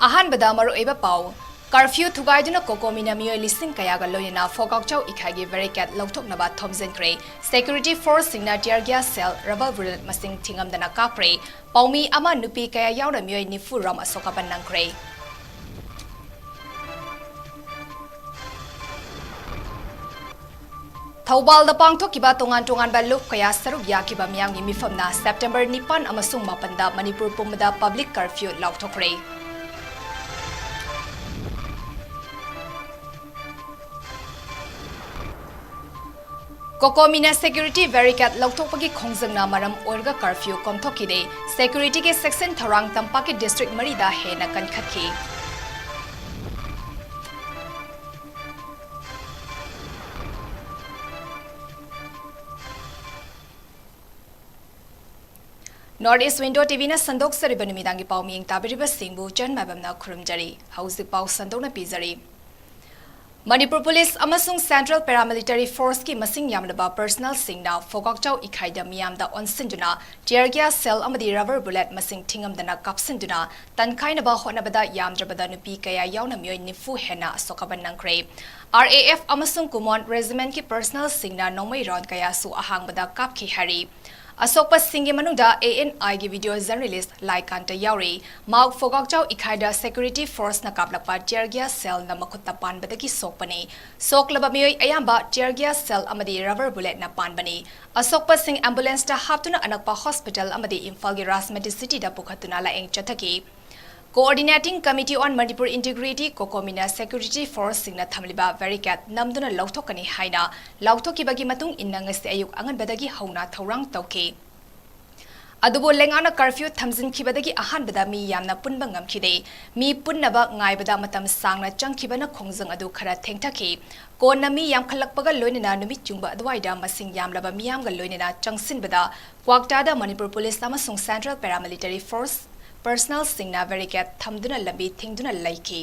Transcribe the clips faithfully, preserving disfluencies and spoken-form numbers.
ꯑꯍꯥꯟꯕꯗ ꯃꯔꯨꯑꯣꯏꯕ ꯄꯥꯎ꯫ Curfew ꯊꯨꯒꯥꯏꯗꯨꯅ ꯀꯣꯀꯣꯃꯤꯅ ꯃꯤꯑꯣꯏ ꯂꯤꯁꯤꯡ ꯀꯌꯥꯒ ꯂꯣꯏꯅꯅ ꯐꯣꯒꯥꯛꯆꯥꯎ ꯏꯈꯥꯏꯒꯤ barricade ꯂꯧꯊꯣꯛꯅꯕ ꯊꯣꯝꯖꯤꯟꯈ꯭ꯔꯦ꯫ Security force ꯁꯤꯡꯅ tear gas shell, rubber bullet ꯃꯁꯤꯡ ꯊꯤꯉꯝꯗꯅ ꯀꯥꯞꯈ꯭ꯔꯦ꯫ ꯄꯥꯎꯃꯤ ꯑꯃ ꯅꯨꯄꯤ ꯀꯌꯥ ꯌꯥꯎꯅ ꯃꯤꯑꯣꯏ ꯅꯤꯐꯨ ꯔꯣꯝ ꯑꯁꯣꯛ ꯑꯄꯟ ꯅꯪꯈ꯭ꯔꯦ꯫ ꯊꯧꯕꯥꯜꯗ ꯄꯥꯡꯊꯣꯛꯈꯤꯕ ꯇꯣꯉꯥꯟ ꯇꯣꯉꯥꯟꯕ ꯂꯨꯞ ꯀꯌꯥ ꯁꯔꯨꯛ ꯌꯥꯈꯤꯕ ꯃꯤꯌꯥꯝꯒꯤ ꯃꯤꯐꯝꯅ September ꯅꯤꯄꯥꯟ ꯑꯃꯁꯨꯡ ꯃꯥꯄꯟꯗ ꯃꯅꯤꯄꯨꯔ ꯄꯨꯝꯕꯗ public curfew ꯂꯥꯎꯊꯣꯛꯈ꯭ꯔꯦ꯫ ꯀꯣꯀꯣꯃꯤꯅ security barricade ꯂꯧꯊꯣꯛꯄꯒꯤ ꯈꯣꯡꯖꯪꯅ ꯃꯔꯝ ꯑꯣꯏꯔꯒ curfew ꯀꯣꯝꯊꯣꯛꯈꯤꯗꯦ꯫ Security ꯒꯤ ꯆꯦꯛꯁꯤꯟ ꯊꯧꯔꯥꯡ ꯇꯝꯄꯥꯛꯀꯤ district ꯃꯔꯤꯗ ꯍꯦꯟꯅ ꯀꯟꯈꯠꯈꯤ꯫ North East Window T V ꯅ ꯁꯟꯗꯣꯛꯆꯔꯤꯕ ꯅꯨꯃꯤꯗꯥꯡꯒꯤ ꯄꯥꯎ ꯃꯤꯠꯌꯦꯡ ꯇꯥꯕꯤꯔꯤꯕꯁꯤꯡꯕꯨ ꯆꯟ ꯃꯥꯏꯕꯝꯅ ꯈꯨꯔꯨꯝꯖꯔꯤ꯫ ꯍꯧꯖꯤꯛ ꯄꯥꯎ ꯁꯟꯗꯣꯛꯅ ꯄꯤꯖꯔꯤ꯫ ꯃꯅꯤꯄꯨꯔ ꯄꯨꯂꯤꯁ ꯑꯃꯁꯨꯡ Central Paramilitary Force ꯀꯤ ꯃꯁꯤꯡ ꯌꯥꯝꯂꯕ personnel ꯁꯤꯡꯅ ꯐꯣꯒꯥꯛꯆꯥꯎ ꯏꯈꯥꯏꯗ ꯃꯤꯌꯥꯝꯗ ꯑꯣꯟꯁꯤꯟꯗꯨꯅ tear gas shell ꯑꯃꯗꯤ rubber bullet ꯃꯁꯤꯡ ꯊꯤꯉꯝꯗꯅ ꯀꯥꯞꯁꯤꯟꯗꯨꯅ ꯇꯟꯈꯥꯏꯅꯕ ꯍꯣꯠꯅꯕꯗ ꯌꯥꯝꯗ꯭ꯔꯕꯗ ꯅꯨꯄꯤ ꯀꯌꯥ ꯌꯥꯎꯅ ꯃꯤꯑꯣꯏ ꯅꯤꯐꯨ ꯍꯦꯟꯅ ꯑꯁꯣꯛ ꯑꯄꯟ ꯅꯪꯈ꯭ꯔꯦ꯫ R A F ꯑꯃꯁꯨꯡ Kumon Regiment ꯀꯤ personnel ꯁꯤꯡꯅ ꯅꯣꯡꯃꯩꯔꯣꯟ ꯀꯌꯥꯁꯨ ꯑꯍꯥꯡꯕꯗ ꯀꯥꯞꯈꯤ ꯍꯥꯏꯔꯤ꯫ ꯑꯁꯣꯛꯄꯁꯤꯡꯒꯤ ꯃꯅꯨꯡꯗ A N I ꯒꯤ video journalist ꯂꯥꯏꯀꯥꯟꯇ ꯌꯥꯎꯔꯤ꯫ ꯃꯍꯥꯛ ꯐꯣꯒꯥꯛꯆꯥꯎ ꯏꯈꯥꯏꯗ security force ꯅ ꯀꯥꯞꯂꯛꯄ tear gas shell ꯅ ꯃꯈꯨꯠꯇ ꯄꯥꯟꯕꯗꯒꯤ ꯁꯣꯛꯄꯅꯤ꯫ ꯁꯣꯛꯂꯕ ꯃꯤꯑꯣꯏ ꯑꯌꯥꯝꯕ tear gas shell ꯑꯃꯗꯤ rubber bullet ꯅ ꯄꯥꯟꯕꯅꯤ꯫ ꯑꯁꯣꯛꯄꯁꯤꯡ ambulance ꯇ ꯍꯥꯞꯇꯨꯅ ꯑꯅꯛꯄ hospital ꯑꯃꯗꯤ ꯏꯝꯐꯥꯜꯒꯤ ꯔꯥꯖꯃꯇꯤ city the ꯄꯨꯈꯠꯇꯨꯅ ꯂꯥꯌꯦꯡ ꯆꯠꯊꯈꯤ꯫ Coordinating Committee on Manipur Integrity, ꯀꯣꯀꯣꯃꯤꯅ security force ꯁꯤꯡꯅ ꯊꯝꯂꯤꯕ barricade ꯅꯝꯗꯨꯅ ꯂꯧꯊꯣꯛꯀꯅꯤ ꯍꯥꯏꯅ ꯂꯥꯎꯊꯣꯛꯈꯤꯕꯒꯤ ꯃꯇꯨꯡ ꯏꯟꯅ ꯉꯁꯤ ꯑꯌꯨꯛ ꯑꯉꯟꯕꯗꯒꯤ ꯍꯧꯅ ꯊꯧꯔꯥꯡ ꯇꯧꯈꯤ꯫ ꯑꯗꯨꯕꯨ ꯂꯩꯉꯥꯛꯅ curfew ꯊꯝꯖꯤꯟꯈꯤꯕꯗꯒꯤ ꯑꯍꯥꯟꯕꯗ ꯃꯤ ꯌꯥꯝꯅ ꯄꯨꯟꯕ ꯉꯝꯈꯤꯗꯦ꯫ ꯃꯤ ꯄꯨꯟꯅꯕ ꯉꯥꯏꯕꯗ ꯃꯇꯝ ꯁꯥꯡꯅ ꯆꯪꯈꯤꯕꯅ ꯈꯣꯡꯖꯪ ꯑꯗꯨ ꯈꯔ ꯊꯦꯡꯊꯈꯤ꯫ ꯀꯣꯟꯅ ꯃꯤ ꯌꯥꯝꯈꯠꯂꯛꯄꯒ ꯂꯣꯏꯅꯅ ꯅꯨꯃꯤꯠ ꯌꯨꯡꯕ ꯑꯗꯨꯋꯥꯏꯗ ꯃꯁꯤꯡ ꯌꯥꯝꯂꯕ ꯃꯤꯌꯥꯝꯒ ꯂꯣꯏꯅꯅ ꯆꯪꯁꯤꯟꯕꯗ ꯀ꯭ꯋꯥꯛꯇꯥꯗ ꯃꯅꯤꯄꯨꯔ ꯄꯨꯂꯤꯁ ꯑꯃꯁꯨꯡ Central Paramilitary Force personnel ꯁꯤꯡꯅ barricade ꯊꯝꯗꯨꯅ ꯂꯝꯕꯤ ꯊꯤꯡꯗꯨꯅ ꯂꯩꯈꯤ꯫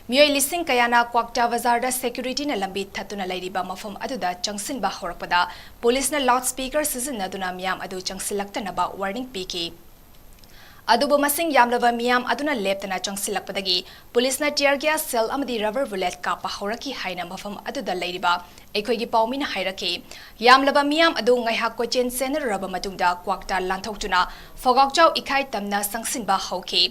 ꯃꯤꯑꯣꯏ ꯂꯤꯁꯤꯡ ꯀꯌꯥꯅ ꯀ꯭ꯋꯥꯛꯇꯥ ꯕꯖꯥꯔꯗ security ꯅ ꯂꯝꯕꯤ ꯊꯠꯇꯨꯅ ꯂꯩꯔꯤꯕ ꯃꯐꯝ ꯑꯗꯨꯗ ꯆꯪꯁꯤꯟꯕ ꯍꯧꯔꯛꯄꯗ ꯄꯨꯂꯤꯁꯅ loudspeaker ꯁꯤꯖꯤꯟꯅꯗꯨꯅ ꯃꯤꯌꯥꯝ ꯑꯗꯨ ꯆꯪꯁꯤꯜꯂꯛꯇꯅꯕ warning ꯄꯤꯈꯤ꯫ ꯑꯗꯨꯕꯨ ꯃꯁꯤꯡ ꯌꯥꯝꯂꯕ ꯃꯤꯌꯥꯝ ꯑꯗꯨꯅ ꯂꯦꯞꯇꯅ ꯆꯪꯁꯤꯜꯂꯛꯄꯗꯒꯤ ꯄꯨꯂꯤꯁꯅ tear gas shell ꯑꯃꯗꯤ rubber bullet ꯀꯥꯞꯄ ꯍꯧꯔꯛꯈꯤ ꯍꯥꯏꯅ ꯃꯐꯝ ꯑꯗꯨꯗ ꯂꯩꯔꯤꯕ ꯑꯩꯈꯣꯏꯒꯤ ꯄꯥꯎꯃꯤꯅ ꯍꯥꯏꯔꯛꯈꯤ꯫ ꯌꯥꯝꯂꯕ ꯃꯤꯌꯥꯝ ꯑꯗꯨ ꯉꯥꯏꯍꯥꯛ ꯀꯣꯏꯆꯦꯟ ꯆꯦꯟꯅꯔꯨꯔꯕ ꯃꯇꯨꯡꯗ ꯀ꯭ꯋꯥꯛꯇ ꯂꯥꯟꯊꯣꯛꯇꯨꯅ ꯐꯣꯒꯥꯛꯆꯥꯎ ꯏꯀꯥꯏ ꯇꯝꯅ ꯆꯪꯁꯤꯟꯕ ꯍꯧꯈꯤ꯫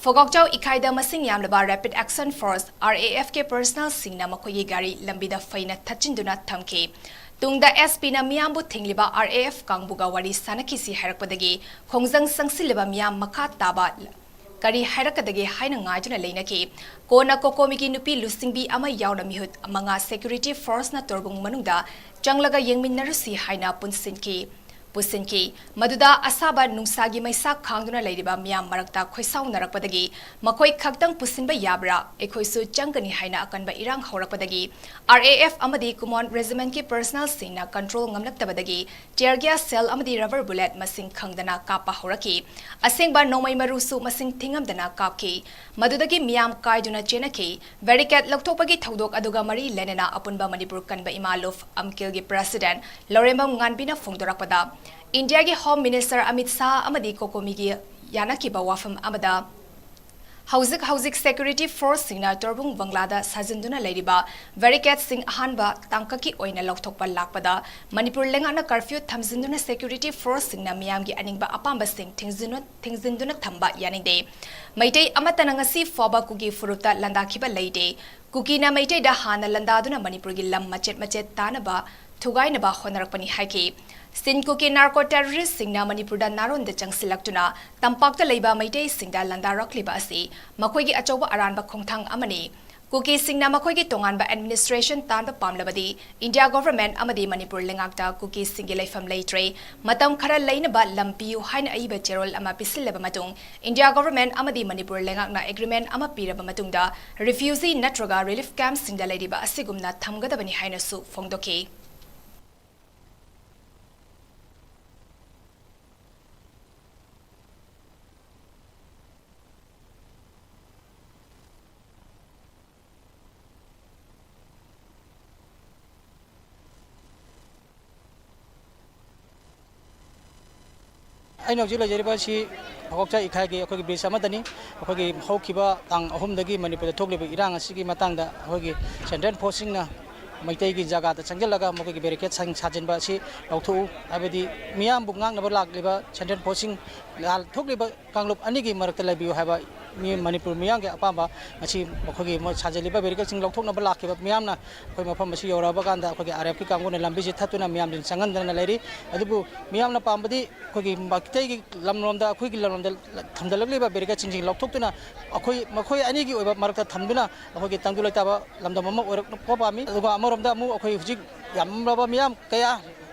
ꯐꯣꯒꯥꯛꯆꯥꯎ ꯏꯀꯥꯏꯗ ꯃꯁꯤꯡ ꯌꯥꯝꯂꯕ Rapid Action Force, R A F, ꯀꯤ personnelꯁꯤꯡꯅ ꯃꯈꯣꯏꯒꯤ ꯒꯥꯔꯤ ꯂꯝꯕꯤꯗ ꯐꯩꯅ ꯊꯠꯆꯤꯟꯗꯨꯅ ꯊꯝꯈꯤ꯫ ꯇꯨꯡꯗ S Pꯅ ꯃꯤꯌꯥꯝꯕꯨ ꯊꯤꯡꯂꯤꯕ R A F ꯀꯥꯡꯕꯨꯒ ꯋꯥꯔꯤ ꯁꯥꯅꯈꯤꯁꯤ ꯍꯥꯏꯔꯛꯄꯗꯒꯤ ꯈꯣꯡꯖꯪ ꯆꯪꯁꯤꯜꯂꯤꯕ ꯃꯤꯌꯥꯝ ꯃꯈꯥ ꯇꯥꯕ ꯀꯔꯤ ꯍꯥꯏꯔꯛꯀꯗꯒꯦ ꯍꯥꯏꯅ ꯉꯥꯏꯗꯨꯅ ꯂꯩꯅꯈꯤ꯫ ꯀꯣꯟꯅ ꯀꯣꯀꯣꯃꯤꯒꯤ ꯅꯨꯄꯤ ꯂꯨꯆꯤꯡꯕꯤ ꯑꯃ ꯌꯥꯎꯅ ꯃꯤꯍꯨꯠ ꯃꯉꯥ security forceꯅ ꯇꯣꯔꯕꯨꯡ ꯃꯅꯨꯡꯗ ꯆꯪꯂꯒ ꯌꯦꯡꯃꯤꯟꯅꯔꯨꯁꯤ ꯍꯥꯏꯅ ꯄꯨꯟꯁꯤꯟꯈꯤ, ꯄꯨꯁꯤꯟꯈꯤ꯫ ꯃꯗꯨꯗ ꯑꯁꯥꯕ ꯅꯨꯡꯁꯥꯒꯤ ꯃꯩꯁꯥ ꯈꯥꯡꯗꯨꯅ ꯂꯩꯔꯤꯕ ꯃꯤꯌꯥꯝ ꯃꯔꯛꯇ ꯈꯣꯏꯁꯥꯎꯅꯔꯛꯄꯗꯒꯤ ꯃꯈꯣꯏ ꯈꯛꯇꯪ ꯄꯨꯁꯤꯟꯕ ꯌꯥꯕ꯭ꯔꯥ? ꯑꯩꯈꯣꯏꯁꯨ ꯆꯪꯒꯅꯤ ꯍꯥꯏꯅ ꯑꯀꯟꯕ ꯏꯔꯥꯡ ꯍꯧꯔꯛꯄꯗꯒꯤ R A F ꯑꯃꯗꯤ Kumon Regimentꯀꯤ personnelꯁꯤꯡꯅ control ꯉꯝꯂꯛꯇꯕꯗꯒꯤ tear gas shell ꯑꯃꯗꯤ rubber bullet ꯃꯁꯤꯡ ꯈꯪꯗꯅ ꯀꯥꯞꯄ ꯍꯧꯔꯛꯈꯤ꯫ ꯑꯁꯦꯡꯕ ꯅꯣꯡꯃꯩ ꯃꯔꯨꯁꯨ ꯃꯁꯤꯡ ꯊꯤꯉꯝꯗꯅ ꯀꯥꯞꯈꯤ꯫ ꯃꯗꯨꯗꯒꯤ ꯃꯤꯌꯥꯝ ꯀꯥꯏꯗꯨꯅ ꯆꯦꯟꯅꯈꯤ꯫ Barricade ꯂꯧꯊꯣꯛꯄꯒꯤ ꯊꯧꯗꯣꯛ ꯑꯗꯨꯒ ꯃꯔꯤ ꯂꯩꯅꯅ ꯑꯄꯨꯟꯕ ꯃꯅꯤꯄꯨꯔ ꯀꯟꯕ ꯏꯃꯥ ꯂꯨꯞ ꯑꯝꯀꯤꯜꯒꯤ president ꯂꯧꯔꯦꯝꯕꯝ ꯉꯥꯟꯕꯤꯅ ꯐꯣꯡꯗꯣꯔꯛꯄꯗ, ꯏꯟꯗꯤꯌꯥꯒꯤ Home Minister ꯑꯃꯤꯠ ꯁꯥꯍ ꯑꯃꯗꯤ ꯀꯣꯀꯣꯃꯤꯒꯤ ꯌꯥꯅꯈꯤꯕ ꯋꯥꯐꯝ ꯑꯃꯗ, ꯍꯧꯖꯤꯛ ꯍꯧꯖꯤꯛ security forceꯁꯤꯡꯅ ꯇꯣꯔꯕꯨꯡ ꯕꯪꯒ꯭ꯂꯥꯗ ꯁꯥꯖꯤꯟꯗꯨꯅ ꯂꯩꯔꯤꯕ barricadeꯁꯤꯡ ꯑꯍꯥꯟꯕ ꯇꯥꯡꯀꯛꯀꯤ ꯑꯣꯏꯅ ꯂꯧꯊꯣꯛꯄ ꯂꯥꯛꯄꯗ, ꯃꯅꯤꯄꯨꯔ ꯂꯩꯉꯥꯛꯅ curfew ꯊꯝꯖꯤꯟꯗꯨꯅ security forceꯁꯤꯡꯅ ꯃꯤꯌꯥꯝꯒꯤ ꯑꯅꯤꯡꯕ ꯑꯄꯥꯝꯕꯁꯤꯡ ꯊꯤꯡꯖꯤꯟ-, ꯊꯤꯡꯖꯤꯟꯗꯨꯅ ꯊꯝꯕ ꯌꯥꯅꯤꯡꯗꯦ꯫ ꯃꯩꯇꯩ ꯑꯃꯠꯇꯅ ꯉꯁꯤ ꯐꯥꯎꯕ ꯀꯨꯀꯤ ꯐꯨꯔꯨꯞꯇ ꯂꯥꯟꯗꯥꯈꯤꯕ ꯂꯩꯇꯦ꯫ ꯀꯨꯀꯤꯅ ꯃꯩꯇꯩꯗ ꯍꯥꯟꯅ ꯂꯥꯟꯗꯥꯗꯨꯅ ꯃꯅꯤꯄꯨꯔꯒꯤ ꯂꯝ ꯃꯆꯦꯠ ꯃꯆꯦꯠ ꯇꯥꯅꯕ ꯊꯨꯒꯥꯏꯅꯕ ꯍꯣꯠꯅꯔꯛꯄꯅꯤ ꯍꯥꯏꯈꯤ꯫ ꯁꯤꯟ ꯀꯨꯀꯤ narco terroristꯁꯤꯡꯅ ꯃꯅꯤꯄꯨꯔꯗ ꯅꯥꯔꯣꯟꯗ ꯆꯪꯁꯤꯜꯂꯛꯇꯨꯅ ꯇꯝꯄꯥꯛꯇ ꯂꯩꯕ ꯃꯩꯇꯩꯁꯤꯡꯗ ꯂꯥꯟꯗꯥꯔꯛꯂꯤꯕ ꯑꯁꯤ ꯃꯈꯣꯏꯒꯤ ꯑꯆꯧꯕ ꯑꯔꯥꯟꯕ ꯈꯣꯡꯊꯥꯡ ꯑꯃꯅꯤ꯫ ꯀꯨꯀꯤꯁꯤꯡꯅ ꯃꯈꯣꯏꯒꯤ ꯇꯣꯉꯥꯟꯕ administration ꯇꯥꯟꯕ ꯄꯥꯝꯂꯕꯗꯤ India government ꯑꯃꯗꯤ ꯃꯅꯤꯄꯨꯔ ꯂꯩꯉꯥꯛꯇ ꯀꯨꯀꯤꯁꯤꯡꯒꯤ ꯂꯩꯐꯝ ꯂꯩꯇ꯭ꯔꯦ꯫ ꯃꯇꯝ ꯈꯔ ꯂꯩꯅꯕ ꯂꯝ ꯄꯤꯌꯨ ꯍꯥꯏꯅ ꯑꯏꯕ ꯆꯦꯔꯣꯜ ꯑꯃ ꯄꯤꯁꯤꯜꯂꯕ ꯃꯇꯨꯡ, India government ꯑꯃꯗꯤ ꯃꯅꯤꯄꯨꯔ ꯂꯩꯉꯥꯛꯅ agreement ꯑꯃ ꯄꯤꯔꯕ ꯃꯇꯨꯡꯗ refugee ꯅꯠꯇ꯭ꯔꯒ relief campꯁꯤꯡꯗ ꯂꯩꯔꯤꯕ ꯑꯁꯤꯒꯨꯝꯅ ꯊꯝꯒꯗꯕꯅꯤ ꯍꯥꯏꯅꯁꯨ ꯐꯣꯡꯗꯣꯛꯈꯤ꯫ ꯑꯩꯅ ꯍꯧꯖꯤꯛ ꯂꯩꯖꯔꯤꯕ ꯑꯁꯤ ꯍꯧꯒꯠꯆ ꯏꯀꯥꯏꯒꯤ ꯑꯩꯈꯣꯏꯒꯤ ꯕ꯭ꯔꯤꯖ ꯑꯃꯗꯅꯤ꯫ ꯑꯩꯈꯣꯏꯒꯤ ꯍꯧꯈꯤꯕ ꯇꯥꯡ ꯑꯍꯨꯝꯗꯒꯤ ꯃꯅꯤꯄꯨꯔꯗ ꯊꯣꯛꯂꯤꯕ ꯏꯔꯥꯡ ꯑꯁꯤꯒꯤ ꯃꯇꯥꯡꯗ ꯑꯩꯈꯣꯏꯒꯤ ꯁꯦꯟꯇ꯭ꯔꯦꯜ ꯐꯣꯔꯁꯁꯤꯡꯅ ꯃꯩꯇꯩꯒꯤ ꯖꯒꯥꯗ ꯆꯪꯁꯤꯜꯂꯒ ꯃꯈꯣꯏꯒꯤ ꯕꯦꯔꯤꯀꯦꯠꯁꯤꯡ ꯁꯥꯖꯤꯟꯕ ꯑꯁꯤ ꯂꯧꯊꯣꯛꯎ, ꯍꯥꯏꯕꯗꯤ ꯃꯤꯌꯥꯝꯕꯨ ꯉꯥꯛꯅꯕ ꯂꯥꯛꯂꯤꯕ ꯁꯦꯟꯇ꯭ꯔꯦꯜ ꯐꯣꯔꯁꯁꯤꯡ ꯂꯥꯟ ꯊꯣꯛꯂꯤꯕ ꯀꯥꯡꯂꯨꯞ ꯑꯅꯤꯒꯤ ꯃꯔꯛꯇ ꯂꯩꯕꯤꯌꯨ ꯍꯥꯏꯕ ꯃꯤ ꯃꯅꯤꯄꯨꯔ ꯃꯤꯌꯥꯝꯒꯤ ꯑꯄꯥꯝꯕ ꯉꯁꯤ ꯃꯈꯣꯏꯒꯤ ꯃꯣꯏ ꯁꯥꯖꯤꯜꯂꯤꯕ ꯕꯦꯔꯤꯀꯦꯠꯁꯤꯡ ꯂꯧꯊꯣꯛꯅꯕ ꯂꯥꯛꯈꯤꯕ ꯃꯤꯌꯥꯝꯅ ꯑꯩꯈꯣꯏ ꯃꯐꯝ ꯑꯁꯤ ꯌꯧꯔꯛꯑꯕ ꯀꯥꯟꯗ ꯑꯩꯈꯣꯏꯒꯤ ꯑꯥꯔ ꯑꯦꯐꯀꯤ ꯀꯥꯡꯕꯨꯅ ꯂꯝꯕꯤꯁꯤ ꯊꯠꯇꯨꯅ ꯃꯤꯌꯥꯝꯁꯤꯡ ꯆꯪꯍꯟꯗꯅ ꯂꯩꯔꯤ꯫ ꯑꯗꯨꯕꯨ ꯃꯤꯌꯥꯝꯅ ꯄꯥꯝꯕꯗꯤ ꯑꯩꯈꯣꯏꯒꯤ ꯃꯩꯇꯩꯒꯤ ꯂꯝꯂꯣꯝꯗ, ꯑꯩꯈꯣꯏꯒꯤ ꯂꯝꯂꯣꯝꯗ ꯊꯝꯖꯤꯜꯂꯛꯂꯤꯕ ꯕꯦꯔꯤꯀꯦꯠꯁꯤꯡꯁꯤ ꯂꯧꯊꯣꯛꯇꯨꯅ ꯑꯩꯈꯣꯏ, ꯃꯈꯣꯏ ꯑꯅꯤꯒꯤ ꯑꯣꯏꯕ ꯃꯔꯛꯇ ꯊꯝꯗꯨꯅ ꯑꯩꯈꯣꯏꯒꯤ ꯇꯪꯗꯨ ꯂꯩꯇꯥꯕ ꯂꯝꯗꯝ ꯑꯃ ꯑꯣꯏꯔꯛꯄ ꯄꯥꯝꯃꯤ꯫ ꯑꯗꯨꯒ ꯑꯃꯔꯣꯝꯗ ꯑꯃꯨꯛ ꯑꯩꯈꯣꯏ ꯍꯧꯖꯤꯛ ꯌꯥꯝꯂꯕ ꯃꯤꯌꯥꯝ ꯀꯌꯥ